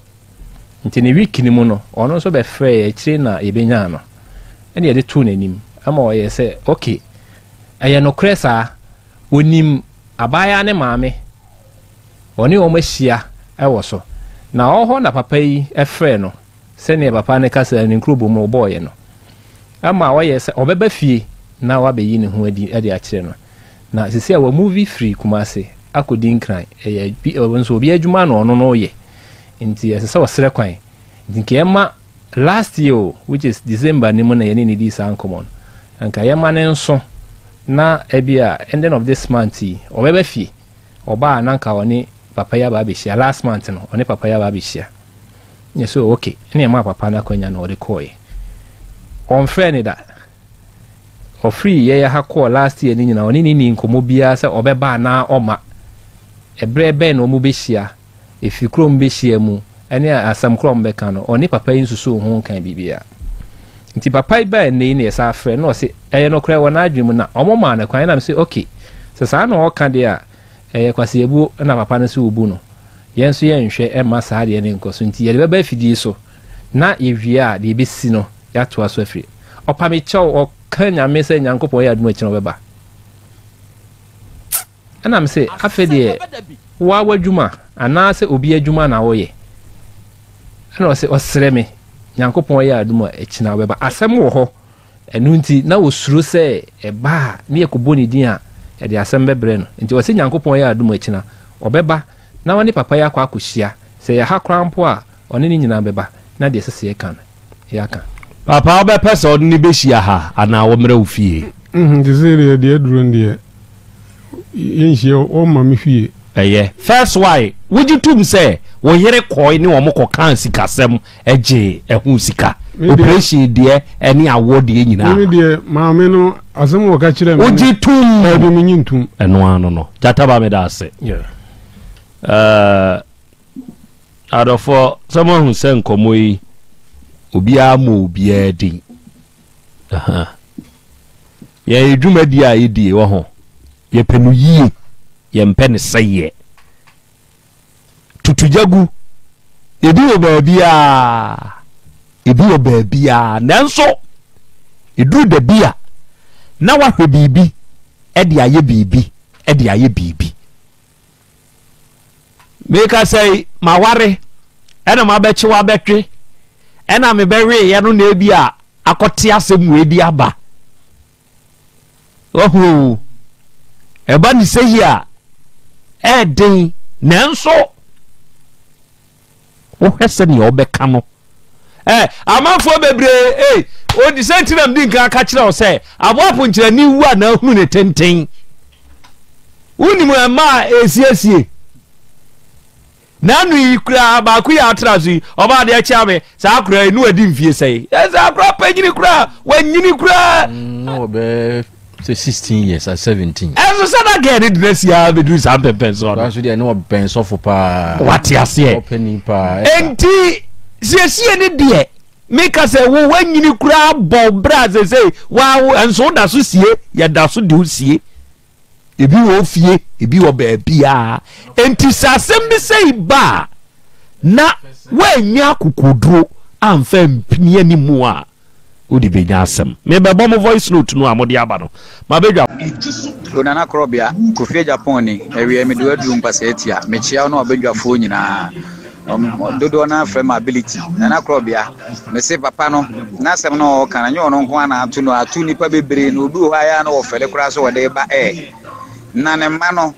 Nti ne week no mu no, ɔno nso bɛfrɛɛ yɛn, akyire na yɛbɛnyaa no, ɛna yɛde too n'anim ma ɔyɛɛ sɛ ok, ɛyɛ nokorɛ saa, ɔnim abaayaa ne maame, ɔne wɔn ahyia wɔ so. Na ɔwɔ hɔ na papa yi frɛɛ no, sɛdeɛ papa no kasa ne nkurobɔ mu ɔbɔeɛ no, ɛma ɔyɛɛ sɛ ɔbɛba fie na wabɛyi ne ho adi de akyerɛ no. Na sisi a wamuvi firi Kumasi akɔdi Nkran, ɛyɛ bi, ɔno nso obi adwuma na ɔno no yɛ. Nti ɛsɛ sɛ ɔsrɛ kwan. Nti nka yɛma last year o, which is December no mu na yɛne no dii saa nkɔmmɔ no. Nka yɛma no nso na ebia ending of this month yi, ɔbɛba fie. Ɔba a na nka ɔne papa yi aba abɛhyia. Last month no, ɔne papa yi aba abɛhyia. Yɛ so okay, ɛna yɛmaa papa no akwanya na ɔde kɔɔeɛ. Ɔmfrɛɛ no da. Ɔfirii yɛn ha kɔɔ last year no nyinaa, ɔne no nnii nkɔmmɔ biara sɛ ɔbɛba anaa ɔmma. Ɛberɛ bɛn na wɔbɛhyia? Efi kurom behyia mu ne asɛm koro a wɔbɛka no, ɔne papa yi nsusuw ho nkaa biribiara. Nti papa yi baa nnɛ yi na yɛsan frɛ no na ɔse ɛyɛ nokorɛ wɔ n'adwene mu na wɔmaa no kwan na mese ok, sɛ saa na ɔka deɛ a, ɛyɛ kwaseabuo na papa no se wobu no. Yɛn nso yɛnhwɛ mma saa adeɛ no nkɔ so nti yɛde bɛba afidie so na yɛwie a deɛ ɛbɛsi no yɛatoa so afiri. Ɔpa me kyɛw, ɔka Nyame sɛ Nyankopɔn yɛ adom a akyire no ɔbɛba. Ɛna mese, Afei deɛ, wo ara w'adwuma anaasɛ obi adwuma na woyɛ? Ɛna ɔse, Ɔsrɛ me, Nyankopɔn yɛ adom a, akyina wobɛba. Asɛm wɔ hɔ. Ɛno nti, na ɔsuro sɛ ɛba a, ne yɛkɔbɔ ne din a, ɛde asɛm bɛbrɛ no. Nti ɔse Nyankopɔn yɛ adom a, akyina ɔbɛba na ɔne papa yi akɔ akɔhyia. Sɛ ɛyɛ ha koraa mpo a, ɔne ne nyinaa bɛba, na deɛ ɛsɛ sɛ yɛka no, yɛaka. Papa, wobɛpɛ sɛ ɔne no bɛhyia ha anaa wɔmmrɛ wo fie? Nti sei deɛ, deɛ aduro no deɛ, Yɛnhyia o, ɔmma me fie. Ɛyɛ. First why? Wogye tom sɛ wo yere kɔe ne wɔn kɔkaa sikasɛm gyee ɛho sika? Operation deɛ ɛne awoɔ deɛ nyinaa. Me deɛ maame no asɛm a ɔka kyerɛɛ me no. Wogye tom? Daabi menye ntom. Ɛno ara no no. Gyata ba meda ase. Ɛɛ adɔfoɔ sɛ moahu sɛ nkɔmmɔ yi obiara mmɔ obiara din. Aha. Yɛn dwumadie a yɛdie wɔ ho, yɛpɛ no yie, yɛmpɛ no sɛeɛ. Tutu gya gu, ebi wɔ baabiara, ebi wɔ baabiara, nanso ɛduru da bi a na wahwɛ biribi de ayɛ biribi de ayɛ biribi. Mekasa yi, maware, ɛna mabɛkye wabɛtwe, ɛna mebɛweeɛ no na ebi a akɔte asɛm wei de aba. Wahu ɛba ne sɛ yi a ɛɛden nanso wohwɛ sɛnea ɔbɛka no ɛ amanfoɔ bebree ee odi sɛ nti na mdi nkan aka kyerɛ wo sɛ aboa ponkyerɛni wu a na ahunu ne tenten wonim ɛma a ɛsiesie N'ano yi koraa baako yi a atra so yi ɔba adeɛ kyea me saa akora yi ne wadi mfie sɛe ɛsɛ akora panyini koraa wanyini koraa. Mm, na wɔbɛ sɛ 16 years at 17. Ɛnso sɛ na gɛɛ ne dena si ara bɛduru saa mpɛmpɛn soɔ no. Nso deɛ ne wɔbɛn sɔfo paa. Wate aseɛ. Ɔpɛni paa. Enti. Siesie ne deɛ meka sɛ wo wanyini koraa bɔ berɛ a sesei waa nso woda so sie yɛda so de wo sie. Ebi wɔ fie, ebi wɔ baabiara. Enti sɛ asɛm bi sei ba a, na woannya akokoduro amfa ampini anim a, wode bɛnya asɛm. Mebɛbɔ mo voice note no a mode aba no. Mabɛdwa. Onana Korɔbea, Kofi Agyapong ni, Ɛweɛ mede wo aduru nkwaseɛ tia, mekyea wo ne w'abadwafoɔ nyinaa. Dodoɔ no ara frɛ me Ability. Nana Korɔbea, mese papa no, n'asɛm no a ɔreka no, ɛnyɛ ɔno nko ara na ato no, ato nnipa bebree na obi wɔ hɔ a ɛyɛ a na ɔfɛre koraa sɛ ɔde reba air. Na ne mma no,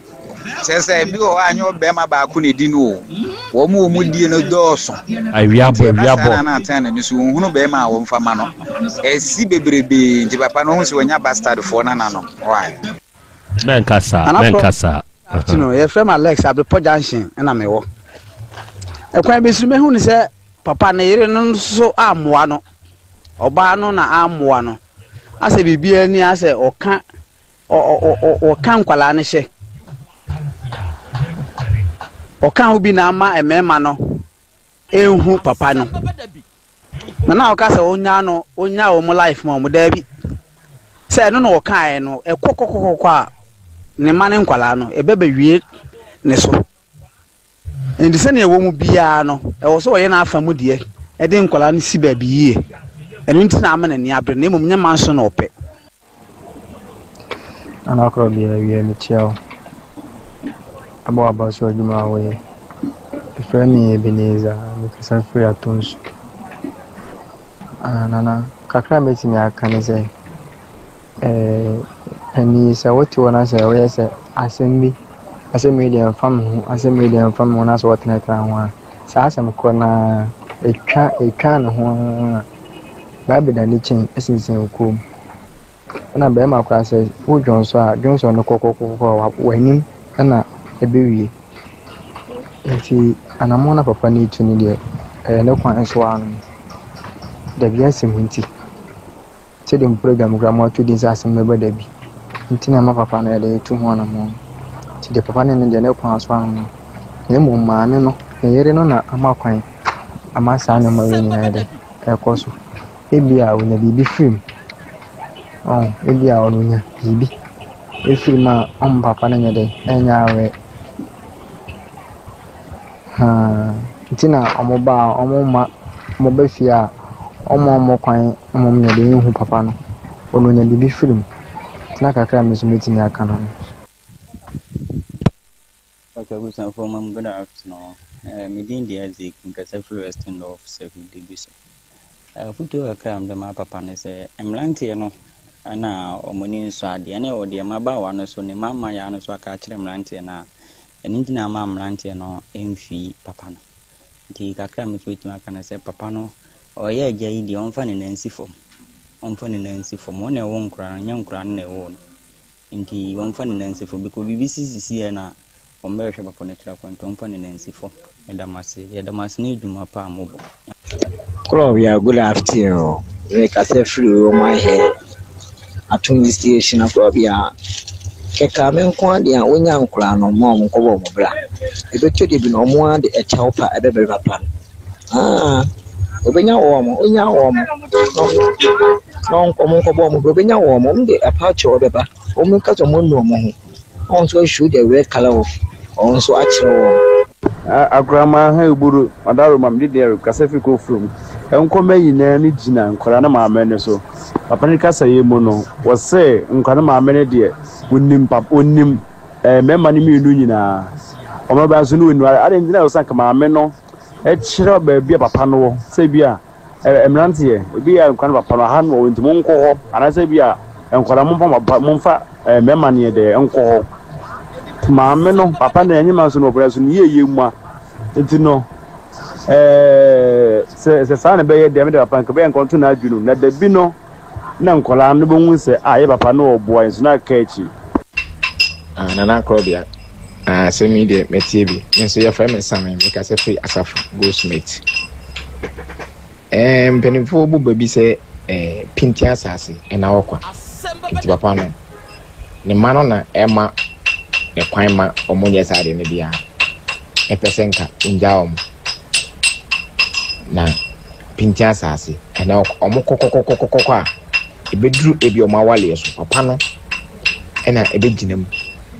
kyerɛ sɛ ebi wɔ hɔ a ɛnyɛ ɔbarima baako na ɛdi no o, wɔn a wɔdie no dɔɔso. Awia Nti bɔ, ɛba awia saa bɔ. na na atɛn n'ani so, ɔnhunu barima a wɔmfa ma no. Ɛsi bebrebee, nti papa no ɔhu sɛ wanya bastard foɔ nananom. Why? Mɛnka saa, Nana mɛnka saa. Afternoon, yɛfrɛ me Alex, Abrepɔ Junction na mewɔ. Ɛkwan bi so mehu no sɛ papa ne yere no nso ammoa no. Ɔbaa no na ammoa no. Asɛ biribiara ni asɛ ɔka ɔka nkwadaa no hyɛ. Ɔka ho bi na ama mmarima no nhu papa no. Na na ɔka sɛ ɔnyaa no ɔnyaa wɔn life ma wɔn daabi. Sɛ ɛno na ɔkaeɛ no ɛkɔ kɔkɔkɔkɔ a ne mma ne nkwadaa no ɛbɛbɛwie ne so. Nti sɛnea ɛwɔ mu biara no ɛwɔ sɛ ɔyɛ n'afa mu deɛ ɛde nkwadaa no si baabi yie. Ɛno nti na ama n'ani abere na mmom nyɛ mma nso na ɔpɛ. Nana Korɔbea awia mekyia wo. Abɔ aba so adwuma a woyɛ. Yɛfrɛ me Ebenezer, mekasa firi Atonsu. Ah, Nana, kakra a mɛtumi aka ne sɛ, eh, panin sɛ wote hɔ na sɛ woyɛ sɛ asɛm bi, asɛm yi deɛ mfa me ho, asɛm yi deɛ mfa me ho na sɛ wɔtenatena ho a, saa asɛm korɔ no ara, ɛtwa, ɛtwa ne ho ara. Bible da ne kyɛn sensɛn wo kɔn mu. Ɛna bɛrima koraa sɛ wo dwonsɔ a, dwonsɔ no kɔkɔkɔkɔ a w'anim na ɛbɛwie. Nti anammɔn na papa no retu no deɛ, ɛyɛ ne kwan so ara no. Dabi asɛm nti. Sɛdeɛ mo program koraa moato din sɛ asɛm bɛba dabi nti na ɛma papa no ɛde retu ho anammɔn. Nti deɛ papa no no deɛ ne kwan so ara no. Na mmom maame no, ne yere no na ama kwan ama saa nneɛma wei nyinaa de ɛrekɔ so. Ebia ɔnya biribi firi mu. Ɔho, ebia ɔno ɔnya biribi firi mu a ɔmma papa no nyɛ dɛ, ɛnyɛ aware. Haa, nti na wɔba a wɔmma wɔba fie a wɔmma wɔn kwan ma wɔnyɛ dɛ nhu papa no. Ɔno ɔnya biribi firi mu. Nti na kakra a me nso mɛtumi aka no no. Ok abusuafoɔ mo good afternoon eh, me din de Isaac nkasa firi Western North Circuit de so. Afotuo kakra a mede ma papa ne sɛ mmeranteɛ no na wɔn ani nsɔ adeɛ na ɛwɔ deɛ mmabaawa no so ne mma mmayaa no so aka akyerɛ mmeranteɛ no a ɛno nti na ama mmeranteɛ no mfii papa no. Nti kakra a me nso mɛtumi aka ne sɛ papa no ɔyɛ agya yi deɛ ɔmfa ne nan nsi fam. Ɔmfa ne nan nsi fam. Wɔn na ɛwɔ nkora no, nyɛ nkora no na ɛwɔ no. Nti wɔmfa ne nan nsi fam because biribi si sisi yɛ na wɔbɛhwehwɛ papa no akyiri akwan nti wɔmfa ne nan nsi fam. Yɛda mo ase. Yɛda mo ase ne adwuma pa a mobɔ. Korɔbea good afternoon mekasa firi Roman Hill Atumi station na korɔbea kɛkɛ me nko ara deɛ wonya nkoraa no ma wɔn nkɔbɔ wɔn bra ɛbɛtɔ de bi no wɔn ara de ɛkyɛw pa ɛbɛbrɛ papa no ah obɛnya wɔn onya wɔn na wɔn nkɔbɔ wɔn bra obɛnya wɔn wɔn de ɛpa kyɛw bɛba wɔn kasa wɔn anu wɔn ho. Wɔn nso show the red colour of wɔn nso akyerɛ wɔn. Akoramaa ha eburu ɔdaroma mede deɛ rekasa firi kuro foforɔ mu. Nkɔmɛ nyinaa no gyina nkwadaa no maame no so. Papa no kasayɛ mu no, wɔse nkwadaa no maame no deɛ wɔnim papa wɔnim eh, mmarima no mmienu nyinaa. Wɔn ba nso no wɔnim. Adɛn nti na ɛwɔ sɛ anka maame no kyerɛ baabi a papa no wɔ sɛ bi a Mmeranteɛ, ebia nkwadaa no papa no aha no wɔ nti monkɔ hɔ, anaasɛ ebia nkwadaa momfa mo papa momfa mmarima no yɛ dɛ nkɔ hɔ. Maame no papa no ɛnyɛ ma nso no ɔpɛ so ne yie yie mua nti no ɛɛ sɛ sɛ saa na ɛbɛyɛ deɛ mede papa nka bɛyɛ nka ɔnto n'adwene mu na dabi no na nkwadaa no bɛhu sɛ a yɛ papa no ɔboa yɛn so na aka akyi. Ah, Nana Korɔbea, ah, asɛm yi deɛ matie bi. Me nso yɛfrɛ me Same, mekasa firi Asafo Goldsmith. Eh, mpanimfoɔ bu ba bi sɛ eh, pinti asase ɛna ɔkwa. Nti papa no, ne mma no na ɛma ne kwan ma wɔn nyɛ saa deɛ no biara. Ɛpɛ sɛ nka ongyaa wɔn. Na pintin asase ɛna ɔmo kɔkɔkɔkɔkɔ a ebeduru ebi ɔmo awaleɛ so papa no ɛna ebegyina mu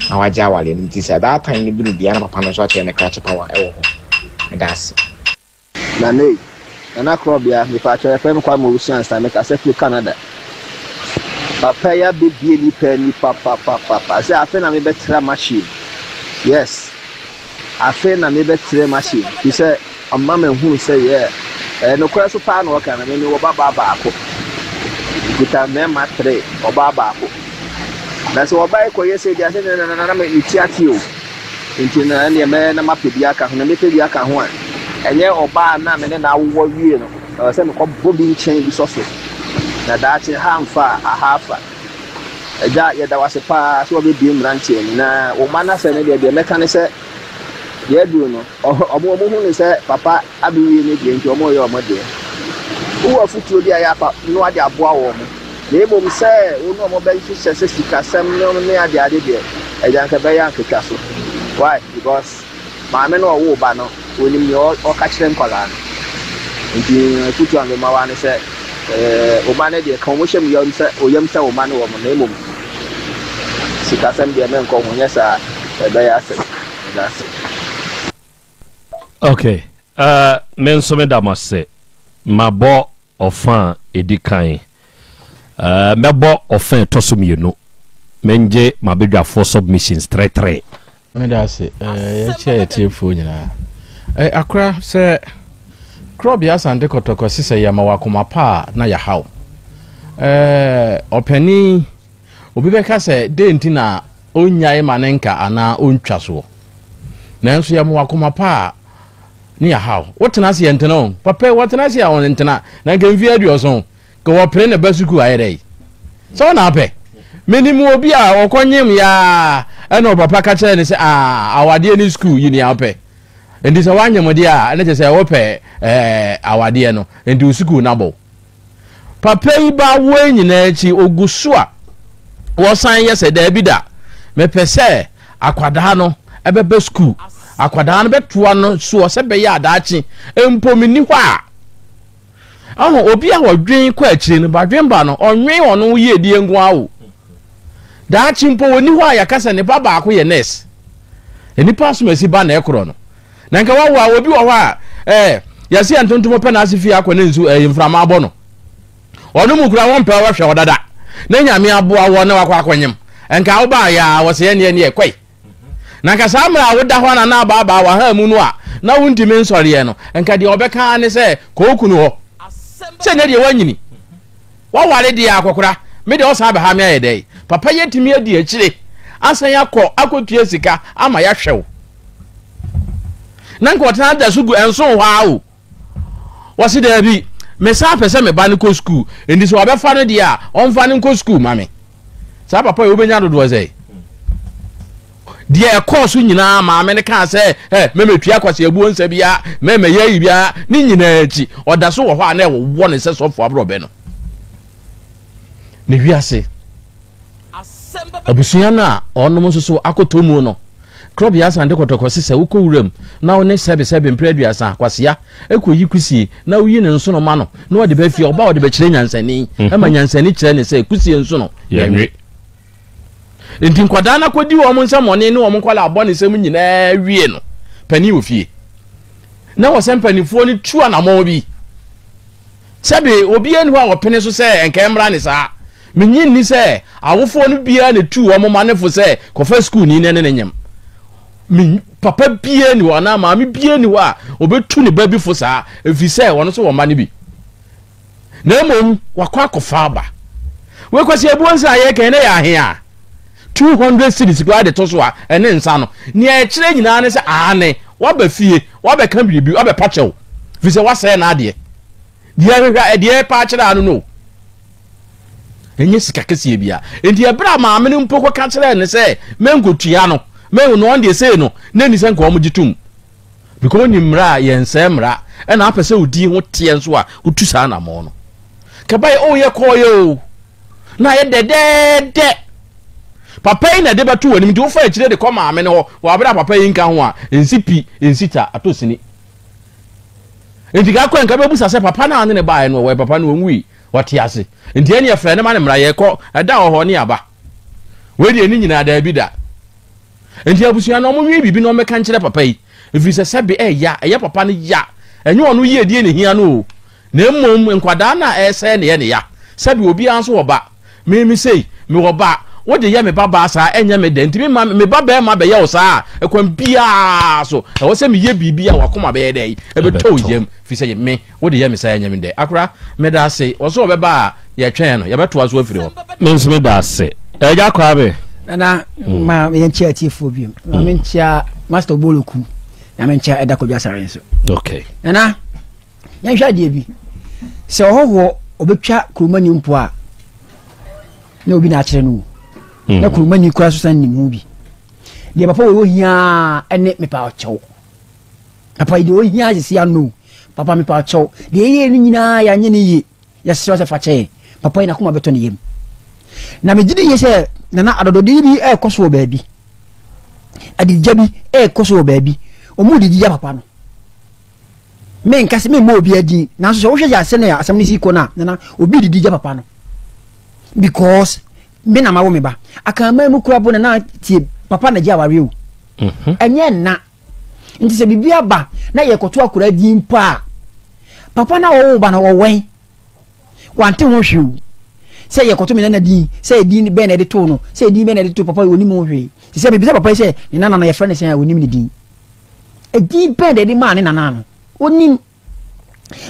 na wagye awaleɛ no nti sɛ that time no duru bia na papa no nso akyerɛ ne krakye power ɛwɔ hɔ. Meda ase. Nana ei, Nana Korɔbea, mepaakyɛw yɛfrɛ me Kwame Owusu Ansah, mekasa firi Canada. Papa yi abɛbie nipa ani papapapapa sɛ afei na mebɛtra machine. Yes, afei na mebɛtra machine fi sɛ ɔma mahunu sɛ yɛ ɛyɛ nokorɛ so paa na ɔka na me mewɔ babaa baako mekuta mmarima tere ɔbaa baako na sɛ ɔbaa yi kɔyɛ sɛ deɛ sɛ na na na me ti ate o. Nti no, ɛnneɛ mɛyɛ na mapɛ bi aka ho, na mepɛ bi aka ho a, ɛnyɛ ɔbaa no a me ne no awo awie no, ɛwɔ sɛ mekɔbɔ bi nkyɛn bi sɔ so, na daakye ha amfa a, aha afa. Agya, yɛda wo ase paa sɛ woabɛbue mmeranteɛ ani, na wo mma no asɛm no deɛ, deɛ mɛka ne sɛ, deɛ aduru no, wɔn wɔn hu no sɛ papa abɛwie ne deɛ nti wɔn reyɛ wɔn deɛ. Wowɔ afotuo bi a ɛyɛ afa na wode aboa wɔn. Na mmom sɛ wo ne wɔn bɛhyehyɛ sɛ sikasɛm nom ne adeade deɛ, agya anka ɛbɛyɛ anka twa so. Why? Because maame no a ɔwoo ba no, ɔnim nea ɔka kyerɛ nkwadaa no. Nti afutuo a mema wo ara ne sɛ, eh, wo mma no deɛ, ka wɔn hyɛ mu yam sɛ, oyam sɛ wo mma ne wɔn, na mmom sikasɛm deɛ menkɔ ho, nyɛ saa a, ɛbɛyɛ asɛm. Meda ase. Okay, uh, me nso meda mo ase. Mabɔ Ɔfã a ɛdi kan, Mɛbɔ ɔfã a ɛtɔ so mmienu. Mengye m'abadwafoɔ submissions trɛtrɛ. Meda ase. Yɛkyia yɛ tiefoɔ nyinaa. Akora sɛ Korɔbea Asante Kɔtɔkɔ se sɛ yɛma wo akoma pa a na yɛaha wo. Ɔpanin, obi bɛka sɛ dɛn nti na ɔnnyae ma ne nka anaa ɔntwa soɔ. Nanso yɛma wo akoma pa a ne yɛhaw. Wotena ase yɛntena o. Papa yi wɔtena ase a wɔntena. Na nka mfeɛ aduɔson ka wɔpere ne ba sukuu ayɛ dɛ. Sɛ wɔn na apɛ. Menim obi a ɔkɔnyem yaa ɛna ɔpapa ka kyerɛ ne sɛ aa awadeɛ ne sukuu yi nea wopɛ. Nti sɛ woanyem deɛ a ɛne kyerɛ sɛ wopɛ ɛɛ awadeɛ no nti wo sukuu no abɔ wo. Papa yi ba awoe nyinaa akyi, ogu so a wɔsan yɛ sɛ, Daabi da, mepɛ sɛ akwadaa no bɛba sukuu. Akwadaa no bɛtoa no soɔ sɛ bɛyɛ a daakye mpo menni hɔ a. Ɔho, obi a ɔdwen kɔ akyire no, badwen ba no, ɔnwen ɔno yiedie nko ara o. Daakye mpo ɔnni hɔ a yɛaka sɛ ne ba baako yɛ nurse. Nnipa asomasi ba na ɛkorɔ no. Na nka wawo a obi wɔ hɔ a ɛɛ yɛse yɛn ntontom pɛ n'ase fie akɔ ne nsu ɛɛ mframa abɔ no. Ɔno mu kura wɔn pɛ wɔhwɛ ɔdada. Na nyame aboa wɔ na wakɔ akɔnyem. Nka wobaa yɛ a wɔsɛ yɛn neɛ neɛ kɔe. Na nka saa mmerɛ a woda hɔ na na abaabaa waha mu no a na wontumi nsɔreɛ no nka deɛ ɔbɛka ara ne sɛ kɔ wo kunu hɔ. Sɛ nyɛ deɛ woanyini. Waware deɛ akɔkora me deɛ ɔsan bɛha me ayɛ dɛn. Papa yɛtumi adi akyire asan akɔ akɔtua sika ama yɛahwɛ wo. na nka ɔtena da so gu ɛnso hɔ ara o wɔsi daabi mesan pɛ sɛ me ba no kɔ sukuu nti sɛ ɔbɛfa no deɛ a ɔmfa no nkɔ sukuu ma me saa papa yi wobɛnya dodoɔ sɛ deɛ ɛkɔɔ so nyinaa maame no kaa sɛ ɛ mɛmɛtua kwasi abuo nsa biara mɛmɛyɛ ayi biara ne nyinaa akyi ɔda so wɔ hɔ a na ɛwɔ ne sɛ sɔfo aborɔbɛ no ne wiase Abusua no a wɔnom nso so akɔtɔ mu no, Krɔbea Asante Kɔtɔkɔ se sɛ wokɔ wuram na wo ne sɛbesɛbe mprɛ aduasa, kwasea, kɔyi kusie na woyi ne nsono ma no na ɔde ba fie a, ɔba a ɔde bɛkyerɛ nyansani ma nyansani kyerɛ ne sɛ kusie nsono yɛnwe. Enti nkwadaa no akɔdi wɔn nsɛmmɔne ne wɔn nkwadaa abɔnesɛm nyinaa wie no, panin wɔ fie. Na wɔ sɛ mpanimfoɔ no tu anammɔn bi. Sɛbe obiara nni hɔ a ɔpene so sɛ ɛnka ɛmmra ne saa. Minnye nni sɛ awofoɔ no biara na etuu wɔn mma no fo sɛ kɔfa sukuuni na ɛne no nyem. Me papa biara nni hɔ anaa maame biara nni hɔ a obetu ne ba bi fo saa, efisɛ wɔn nso wɔ mma no bi. Na mmom wakɔ akɔfa aba. Wei Kwasi Abuo nsa a yɛreka yi na ɛyɛ ahe a? 200 cedis koraa de to so a ɛne nsa no. Nea ɛkyerɛ nyinaa ne sɛ aane, waba fie, wabɛka biribi, wabɛpa kyɛw, efisɛ wasɛe n'adeɛ. Deɛ ɛhwehwɛ, deɛ ɛrepa akyerɛ ano no. Ɛnyɛ sika kɛseɛ bia. Nti ɛberɛ a maame no mpo kɔka kyerɛɛ no sɛ menkɔtua no, mehu no ɔn deɛ sei no, na ɛni sɛ nka wɔn gye tom. Because ɔnim mmara a yɛnsɛe mmara, ɛna apɛ sɛ odi ho teɛ nso a wotu saa anamɔn no. Kɛba yɛ oh yɛkɔɔyɛ o, na ayɛ dɛdɛɛdɛ. Papa yi na ɛde bɛto w'anim nti wofa akyire de kɔ maame no hɔ wɔ abere a papa yi nka ho a, ɛnsi pi, ɛnsi ta, atɔ sini. Nti ka kɔ nka bɛbusa sɛ papa no a ɔne ne baeɛ no ɔwɔ papa no ɔnwui ɔte ase nti ɛneɛ frɛ no ma no mmra yɛkɔ ɛda wɔ hɔ ne aba wei deɛ ne nyinaa daabi da nti abusua no ɔmo nwe biribi na ɔmmɛka nkyerɛ papa yi ɛfiri sɛ sɛbe ɛya ɛyɛ papa no ya ɛnyɛ ɔno yiedie ne hia no o Na mmom nkwadaa no a ɛresɛe no yɛ ne ya. Sɛbi obiara nso wɔ ba. Me me sei, mewɔ ba. Wode yɛ me ba baa saa a, ɛnyɛ me dɛ. Nti me ma me ba barima bɛyɛ wo saa a, ɛkwan biara so, ɛwɔ sɛ meyɛ biribi a w'akoma bɛyɛ dɛn? Ɛbɛtɔ wo yam. Firi sɛ me, wode yɛ me saa a, ɛnyɛ me dɛ. Akora, meda ase. Ɔse ɔbɛba a, yɛtwɛn no. Yɛbɛtoa so afiri hɔ. Me nso meda ase. Agya Kwame. Nana, ma yɛnkyia atiefoɔ biom. Ma menkyia Master Oboloku, na menkyia Ɛda Kwadwo Asare nso. Okay. Nana. Yɛnhwɛ adeɛ bi. Sɛ ɔhɔhoɔ ɔbɛtwa kuromani mpo a, na obi na akyerɛ no o. Hmm. Na kuromani koraa so san nim ho bi. Deɛ papa wɔ ohia ne mepa ɔkyɛw. Papa yi deɛ ohia sisi ano. Papa mepa ɔkyɛw. Deɛ ɛyɛ no nyinaa yɛanyɛ no yie. Yɛsrɛ sɛ fa kyɛ yɛn. Papa yi n'akoma bɛtɔ ne yam. Na megye di yie sɛ nana adɔdɔdeɛ bi ɛrekɔ so wɔ baabi. Adigya bi ɛrekɔ so wɔ baabi. Wɔn redidi gya papa no. Menka sɛ memmɔ obiara din, nanso sɛ wohwɛ yɛ sɛnea asɛm no si kɔ no a, nana obi didi gya papa no because me na mawo me ba. Akanman mu kura bo nana tie papa na gye awareɛ o. Mhm. Ɛnyɛ nna. Nti sɛ biribi aba na yɛkɔto akora din mpo a, papa na ɔwo ba no ɔwɛn. Wante ho hwee o. Sɛ yɛkɔto me nana din, sɛ edin bɛn na yɛde too no, sɛ edin bɛn na yɛde too papa yi onim ho hwee. Te sɛ mebisa papa yi sɛ ne nana no yɛfrɛ no sɛn a onim ne din. Edin bɛn na yɛde maa ne nana no? Onim.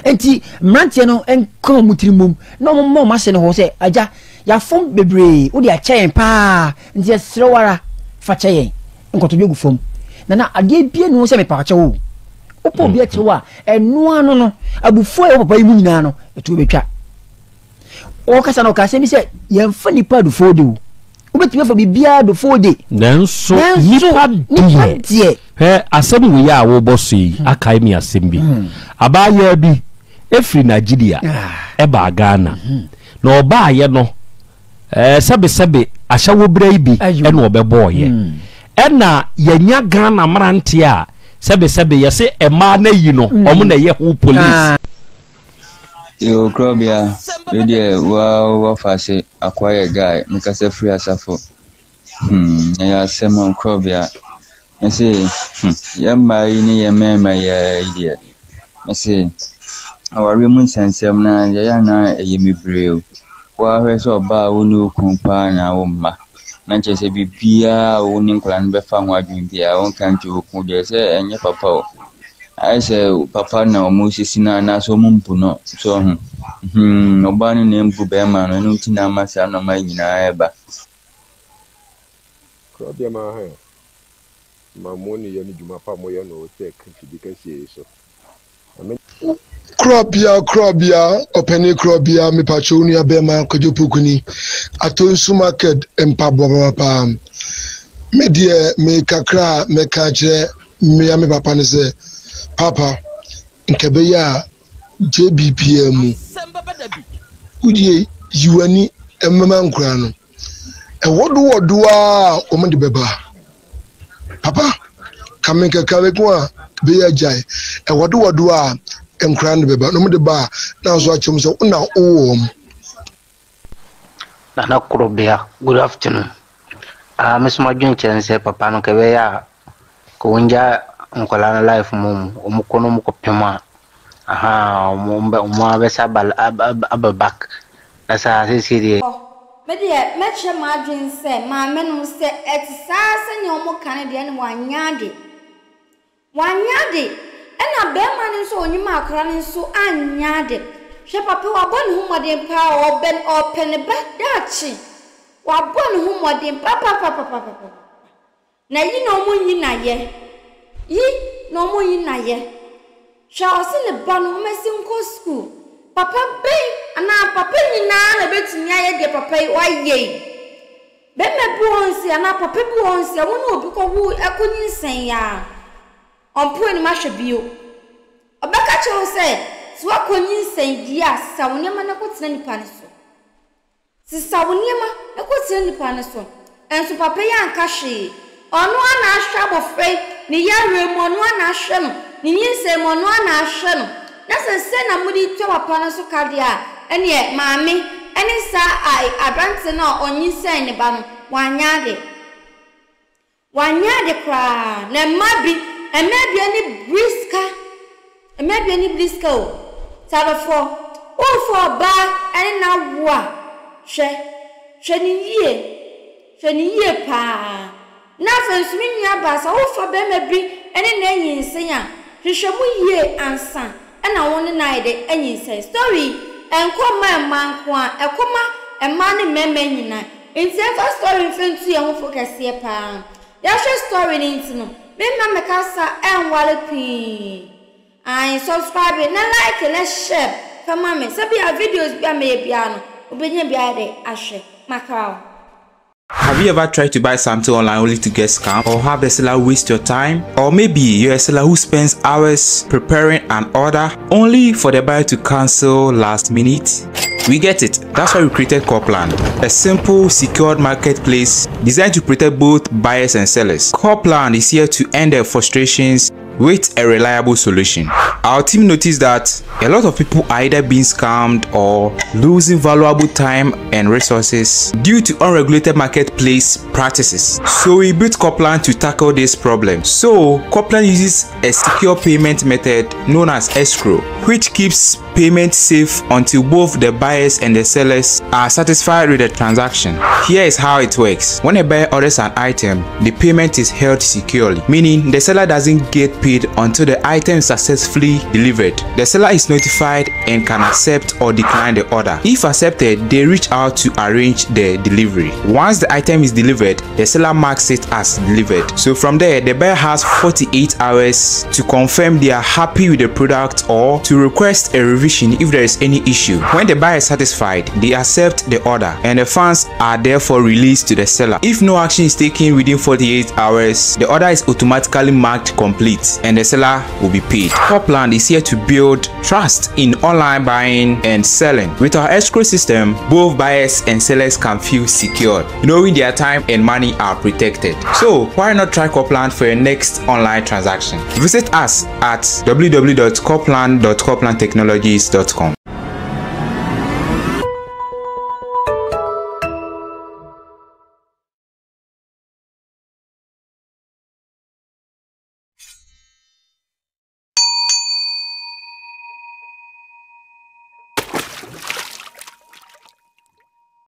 Enti mmeranteɛ no nka wɔn tiri mmom na wɔn mmɔ wɔn ase no hɔ sɛ agya yɛafom bebree wode akyɛ yɛn paa nti yɛsrɛ wo ara fa kyɛ yɛn nkotodwe gu fam. Nana adeɛ bie ne ho sɛ mepa akyɛw o. Wopɛ obi akyɛw a ɛno ano no abufuo a ɛwɔ papa yi mu nyinaa no ɛtuo bɛtwa. Ɔkasa no ɔka asɛm bi sɛ yɛmfa nipa adufoɔ de o. Wobɛtumi afa biribiara adufoɔ de. Nanso nipa deɛ. Hwɛ asɛm wei a wobɔ so yi hmm. akae me asɛm bi. Hmm. Abaayewa bi efiri Nigeria ah. ɛbaa Ghana. Hmm. Na ɔbaayɛ no ɛɛ sɛbesɛbe ahyɛwo berɛ yi bi ɛna ɔbɛbɔɔyɛ. Ɛna yɛnya Ghana mmeranteɛ a sɛbesɛbe yɛse mmaa no ayi no wɔn na ɛyɛ ho police. Ah. Yoo Krɔbea, wei deɛ woaa woafa ase akoa yɛ guy, mekasa firi asafo hmm ɛyɛ asɛm o Krɔbea, mese hmm yɛn mmaa yi ne yɛn mmarima yi ara yi deɛ mese awareɛ mu nsɛnsɛm no ara deɛ ɛyɛ a na ɛyɛ me brɛ o, woaa hwɛ sɛ ɔbaa a wo ne wo kunu paa na wo mma na kyerɛ sɛ biribiara a wo ne nkwadaa no bɛfa ho adwene biara wonka nkyerɛ wo kunu deɛ sɛ ɛnyɛ papa o. Ayɛ sɛ papa na wɔresisi no anaasɛ wɔmbu no. So ho? Hmm, ɔbaa no na embu bɛrima no, ɛno nti na ama saa nneɛma yi nyinaa reba. Korabea ma hɛn ma mo ne yɛ no dwuma pa mo yɛ no wɔ tech mfidie kɛseɛ yi so. Na me. Korabea korabea ɔpanin korabea mepakyɛ wo nua bɛɛma Kwadwo Poku ni Atonsu market mpaboa papapaa me deɛ me kakra a mɛka akyerɛ Mea me papa ne sɛ, Paapa, nka ɛbɛyɛ a gyae biribiara mu. Wo deɛ yi w'ani mma nkoraa no. Ɛwɔdowɔdo ara a wɔde bɛba. Papa, ka me kakra bɛko a ɛbɛyɛ agyae. Ɛwɔdowɔdo a nkoraa no de bɛba. Na wɔde ba a, na nso akyerɛ mu sɛ wo na wowɔ wɔn. Nana Korobea, good afternoon. Ah, me so m'adwene kyerɛ ne sɛ papa no kɛbɛyɛ a ka wɔngya nkwadaa no life mu mu wɔn kɔ no wɔn kɔpem a aha wɔn bɛ wɔn abɛsa aba aba back na saa seesei deɛ. Hɔ. Me deɛ mɛkyerɛ m'adwene sɛ maame no sɛ ɛte saa sɛnea wɔka no deɛ ɛne wanyɛ ade. Wanyɛ ade, ɛna barima no nso a ɔnim akora no nso anyɛ ade. Hwɛ papa yi wabɔ ne ho mmɔden paa ɔbɛ ɔpɛ ne ba daakye. Wabɔ ne ho mmɔden papapapapapa. Na yi na ɔmo nyi nayɛ. Yi na ɔmo nyi nayɛ. Hwɛ ɔse ne ba no ɔmɛsi nkɔ school. Papa bɛn anaa papa nyinaa na bɛtumi ayɛ deɛ papa yi wayɛ yi. Bɛrima bi wɔ hɔ nso anaa papa bi wɔ hɔ nso a, wo ne obi kɔwo kɔnyinsɛn a, ɔmpo anim ahwɛ bio. Ɔbɛka kyerɛ wo sɛ, sɛ woakɔnyinsɛn deɛ a, sesa wo nneɛma na kɔtena nipa no so. Sesa wo nneɛma na kɔtena nipa no so. Nso papa yi anka hwee. Ɔno ara na ahwɛ abɔfra yi, ne yareɛ mu, ɔno ara na ahwɛ no, ne nyinsɛn mu, ɔno ara na ahwɛ no. na sɛ sei na mode tua papa no so ka deɛ a, ɛneɛ maame ne saa aberanteɛ no a ɔnyinsɛn ne ba no, wanyɛ ade. Wanyɛ ade koraa. Na mmaa bi, mmaa bi ani biri sika. Mmaa bi ani biri sika o. Nti adɔfoɔ, worefa ɔbaa ne no awo a, hwɛ, hwɛ no yie. Hwɛ no yie paa. Na afei nso me nua baa, sɛ worefa barima bi ne no anyinsɛn a, hwehwɛ mu yie ansa na wo ne no ayɛ dɛ anyinsɛn. Story yi, ɛnkɔ mma mmaa nko ara, ɛkɔ ma mmaa ne mmarima nyinaa. Nti yɛmfa story mfa ntu yɛn ho fo kɛseɛ paa. Yɛahwɛ story no nti no, memma me kasa ɛnware pii. Ae, subscribe na like na share fa ma me sɛbia videos bi a mɛyɛ biara no, wobɛnya bi ayɛ dɛ ahwɛ. Makra wo. Have you ever tried to buy something online only to get scammed or have the seller waste your time? Or maybe you're a seller who spends hours preparing an order only for the buyer to cancel last minute? We get it. That's why we created Corplan, a simple, secured marketplace designed to protect both buyers and sellers. Corplan is here to end their frustrations with a reliable solution. Our team noticed that a lot of people are either being scammed or losing valuable time and resources due to unregulated marketplace practices. So we built Coplan to tackle this problem. So Coplan uses a secure payment method known as escrow, which keeps payment safe until both the buyers and the sellers are satisfied with the transaction. Here is how it works. When a buyer orders an item, the payment is held securely, meaning the seller doesn't get paid until the item is successfully delivered. The seller is notified and can accept or decline the order. If accepted, they reach out to arrange the delivery. Once the item is delivered, the seller marks it as delivered. So from there, the buyer has 48 hours to confirm they are happy with the product or to request a revision if there is any issue. When the buyer is satisfied, they accept the order and the funds are therefore released to the seller. If no action is taken within 48 hours, the order is automatically marked complete and the seller will be paid. Copland is here to build trust in online buying and selling. With our escrow system, both buyers and sellers can feel secured, knowing their time and money are protected. So why not try Copland for your next online transaction? Visit us at www.copland.coplandtechnologies.com.